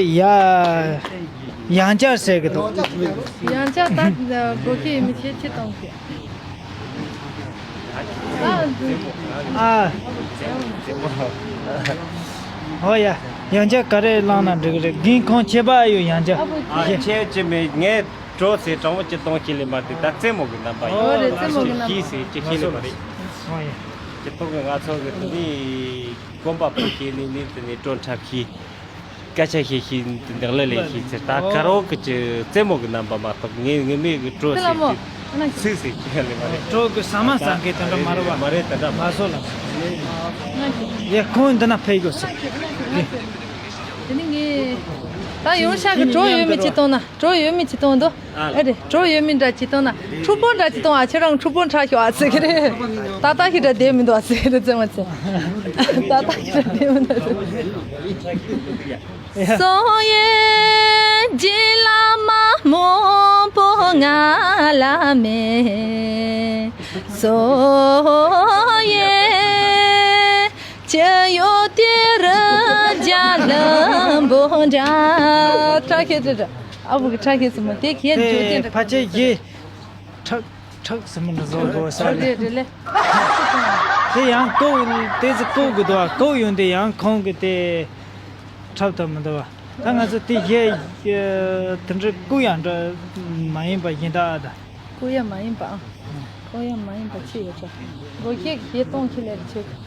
ཡ། ཡང་བསྐྱར་ཟེར་གི་འདུག་ཡང་བསྐྱར་ད་དགོས་ཀྱི་ཡིན་མི་ཆེ་ཆེ་གཏོང་གི། ཨ། ཨོ་ཡ། ཡང་བསྐྱར་ག་རེ་བླངས་ན་འགྲིག་གི་རེད། རྒན་ཁོང་ཁྱད་པར་ཡོད་ཡང་བསྐྱར། ཨ་ཁྱེད་ཀྱི་མི་ངས་སྤྲོ་ཚེ་དྲང་པོ་ཅི་གཏོང་ཁྱེད་ལས་མ་དེ་ད་རྩེད་མོ་གི་རྣམ་པ་ཡོད། ཨོ་རེད་རྩེད་མོ་གི་རྣམ་པ། ཤི་ཟེར་ཅི་ཁྱེད་ལས་མ་རེད། ཨོ་ཡ། ཅི་ཐོག་གི་ང་ཚོ་གི་དེ་ནི་གོམ་པ་སྤོ་ཁྱེད་ནི་ནི་དེ་ནི་སྤྲོ་འཁྲབ་ཁྱེད། སྐད་ཆ་བཤད་ཤེས་འདི་ལ་ལས་ཤེས་ཚེ་ད་ཀ་རོ་ཀི་ཅི་རྩེད་མོ་གི་རྣམ་པ་མ་གཏོགས་ངའི་ངའི་མིག་གི་སྤྲོ་ཚེ་ལ་མོ། ཚིག་ཚིག་ཅི་ཡང་ལས་མ་རེད། སྤྲོ་གི་ཟ་མ་ཟ་མཁན་དེ་འདྲ་མ་རེད་བ། མ་རེད་ད་འདྲ་མ་སོ་ལ། ཡ་ཁོང་འདི་ན་ཕེབས་དགོས་སོ། དེ་ནི་ངས་ད་ཡོང་ཤག་གི་གྲོགས་ཡོད་མི་ཅི་གཏོང་ན་གྲོགས་ཡོད་མི་ཅི་གཏོང་འདུག་ཨ་རེ་གྲོགས་ཡོད་མི་འདྲ་ཅི་གཏོང་ན་ཕྲུ་གུ་འདྲ་ཅི་གཏོང་ཨ་ཁྱེད་རང་ཕྲུ་གུ་འཁྲབ་ཤོག་ཨ་ཟེར་གི་རེད། ཏག་ཏག་ཞིག་འདྲ་བསྡད་མི་འདུག་ཨ་ཟེར་གི་རེད་ཙེ་མ་ཙེ། ཏག་ཏག་ཞིག་འདྲ་བསྡད་མི་འདུག་ཨ་ཟེར། སོང་ཡེ་རྗེ་བླ་མ་མང་པོ་ང་ལ་མེད། སོང་ཡེ་ཅི་ཡོད་དེ་རུ་རྒྱ་ལམ་པོ་འདྲ། ཁྲ་ཁེ་ཏྲ་ཨ་བུ་གི་ཁྲ་ཁེ་སི་མོ་དེ་ཁེ་ཇོ་དེ་འདྲ། ཕ་ཆེ་ཡེ། ཁྲག་ཁྲག་ཟེར་མི་འདྲ་བཟོ་དགོས་ས་རེད། རེད་རེད་ལེ། དེ་ཡང་ལྐོག་དེ་ཚོ་ལྐོག་གི་འདུག་ཨ། ལྐོག་ཡོང་དེ་ཡང་ཁོང་གི་དེ་འཁྲབ་ཐབས་མི་འདུག་ཨ། ད་ང་ཚོ་དེ་གཞས་དེ་འདྲ་བཀུག་ཡག་འདྲ་མ་ཡིན་པ་ཡིན་ད་ཨ། ད་བཀུག་ཡག་མ་ཡིན་པ་ཨ། བཀུག་ཡག་མ་ཡིན་པ་ཅི་ཡོད་ད། སྒོ་ཁྱེད་ཀྱི་གཞས་གཏོང་ཁྱེད་ལས་རེ་ཆེ་གི།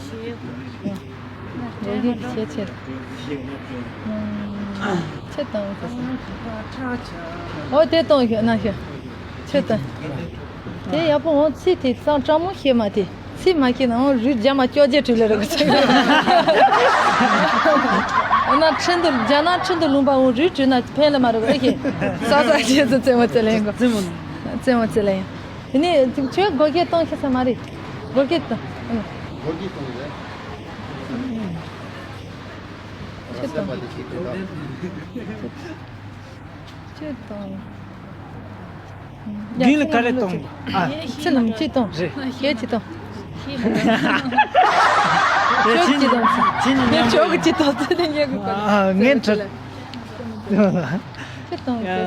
སྒོ་ཁྱེད་ཀྱི་གཞས་ཆེ། ཆེ་དང་། ཨོ་དེ་གཏོང་ཤོག་ན་ཤོག་ཆོས་དང་། དེ་ཡག་པོ་འོང་ཚིག་དེ་གཙང་དྲང་མོ་ཤེས་མ་དེ་ཚིག་མ་ཤེས་ན་འོང་རུས་རྒྱ་མ་ཅོ་རྒྱ་བྲིས་ལེ་རོགས་ཚིག་ཨ་ན་ཁྲིན་དུ་རྒྱ་ནག་ཁྲིན་དུ་ལུང་པ་འོང་རུས་བྲིས་ན་ཕན་ལ་མ་རོགས་ཨེ་ཤེས། ས་ས་ཤེས་སུ་རྩེད་མོ་རྩེ་ལེ་ཡིན་གོ་རྩེད་མོ་རྩེ་ལེ་ཡིན། དེ་ནས་ཁྱོད་སྒོ་ཁྱེད་གཏོང་ཤེས་ས་མ་རེད། སྒོ་ཁྱེད་གཏོང་། ཁྱེད་གཏོང་། ཁྱེད་གཏོང་། རྒྱུན་ལ་ག་རེ་གཏོང་། ཨ། ཚེ་ལམ་གཅིག་གཏོང་། རེད། ཁྱེད་གཅིག་གཏོང་། ཁྱོད་གཅིག་གཏོང་། ཁྱེད་གཉིས་མཉམ་ཁྱོད་གཅིག་གཏོང་། ཚེ་ནི་མཉམ། ཨ་ངན་ཁྲ། ཁྱེད་གཏོང་། ཁྱེད་གཏོང་།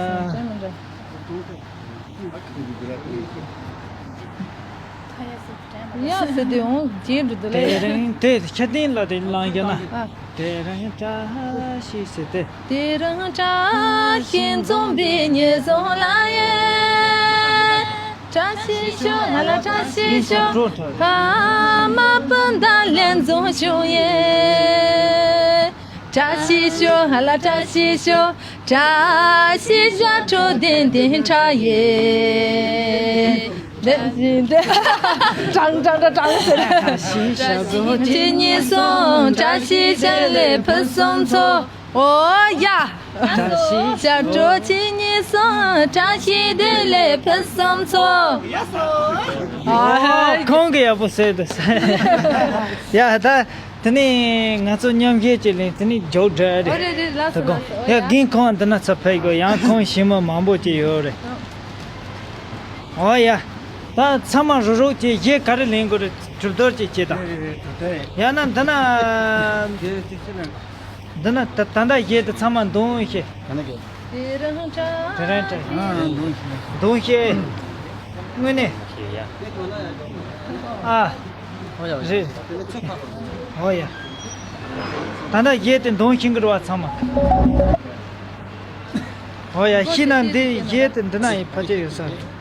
ཡ། ཡ་ཟེར་དུས་འོང་རྗེས་འགྲོ་དུ་ལ། དེ་རིང་དེ་ཁྱེད་བསྟན་ལ་དེ་ལང་རྒྱུ་ན། ཨ། དེ་རིང་བཀྲ་ཤིས་ཟེར་ཏེ། དེ་རིང་བཀྲ་ཤིས་འཛོམས་པའི་ཉིན་བཟང་ལ་ཡེ། བཀྲ་ཤིས་ཤོག་ང་ལ་བཀྲ་ཤིས་ཤོག་ཕ་མ་སྤུན་ཟླ་ལྷན་འཛོམས་བྱུང་ཡེ། བཀྲ་ཤིས་ཤོག་ང་ལ་བཀྲ་ཤིས་ཤོག་བཀྲ་ཤིས་ཞབས་བྲོ་ལྡན་ལྡན་འཁྲབ་ཡེ། ལྡན་ལྡན་ལྡན། ཀྲང་ཀྲང་ཀྲང་ཀྲང་ཟེར། བཀྲ་ཤིས་ཞབས་བྲོ་ཁྱེད་གཉིས་སོང་བཀྲ་ཤིས་ཞབས་ལས་ཕུན་སུམ་ཚོགས། ཨོ་ཡ། བཀྲ་ཤིས་ཞབས་བྲོ་ཁྱེད་གཉིས་སོང་བཀྲ་ཤིས་བདེ་ལེགས་ཕུན་སུམ་ཚོགས། ཨ་ཁོང་གི་ཡག་པོ་ཟེར་དུ་ཟེར། ཡ་ད། དེ་ནས་ང་ཚོ་མཉམ་བཞེས་བྱས་ལེན་དེ་ནས་མཇུག་སྒྲིལ་རེད། ཨོ་རེད་རེད། ལགས་སོ་ལགས་སོ། ཡ་རྒན་ཁོང་འདི་ན་ཚ་ཕེབས་དགོས། ཡང་ཁོང་ཞི་མོ་མང་པོ་ཅིག་ཡོད་རེད། ཨོ་ཡ། ད་ཚང་མ་རུག་རུག་ཅིག་གཞས་ག་རེ་ལེན་དགོས་རེད། གྲུབ་རྡོར་ཅིག་བྱེད་དང་། ཡང་ན་འདི་ན། འདི་ན་ད་ད་ལྟ་གཞས་དེ་ཚང་མ་འདོན་ཤེས། དེ་རང་འདྲ། དེ་རང་འདྲ། ཨ་འདོན་ཤེས། འདོན་ཤེས། དངོས་གནས། ཨ། ཨོ་ཡ་རེད། ཨོ་ཡ། ད་ལྟ་གཞས་དེ་འདོན་ཤེས་གི་རེད་བ་ཚང་མ། ཨོ་ཡ་ཤི་ན་འདི་གཞས་དེ་འདི་ན་ཡི་ཕལ་ཆེར་ཡོད་ས་རེད།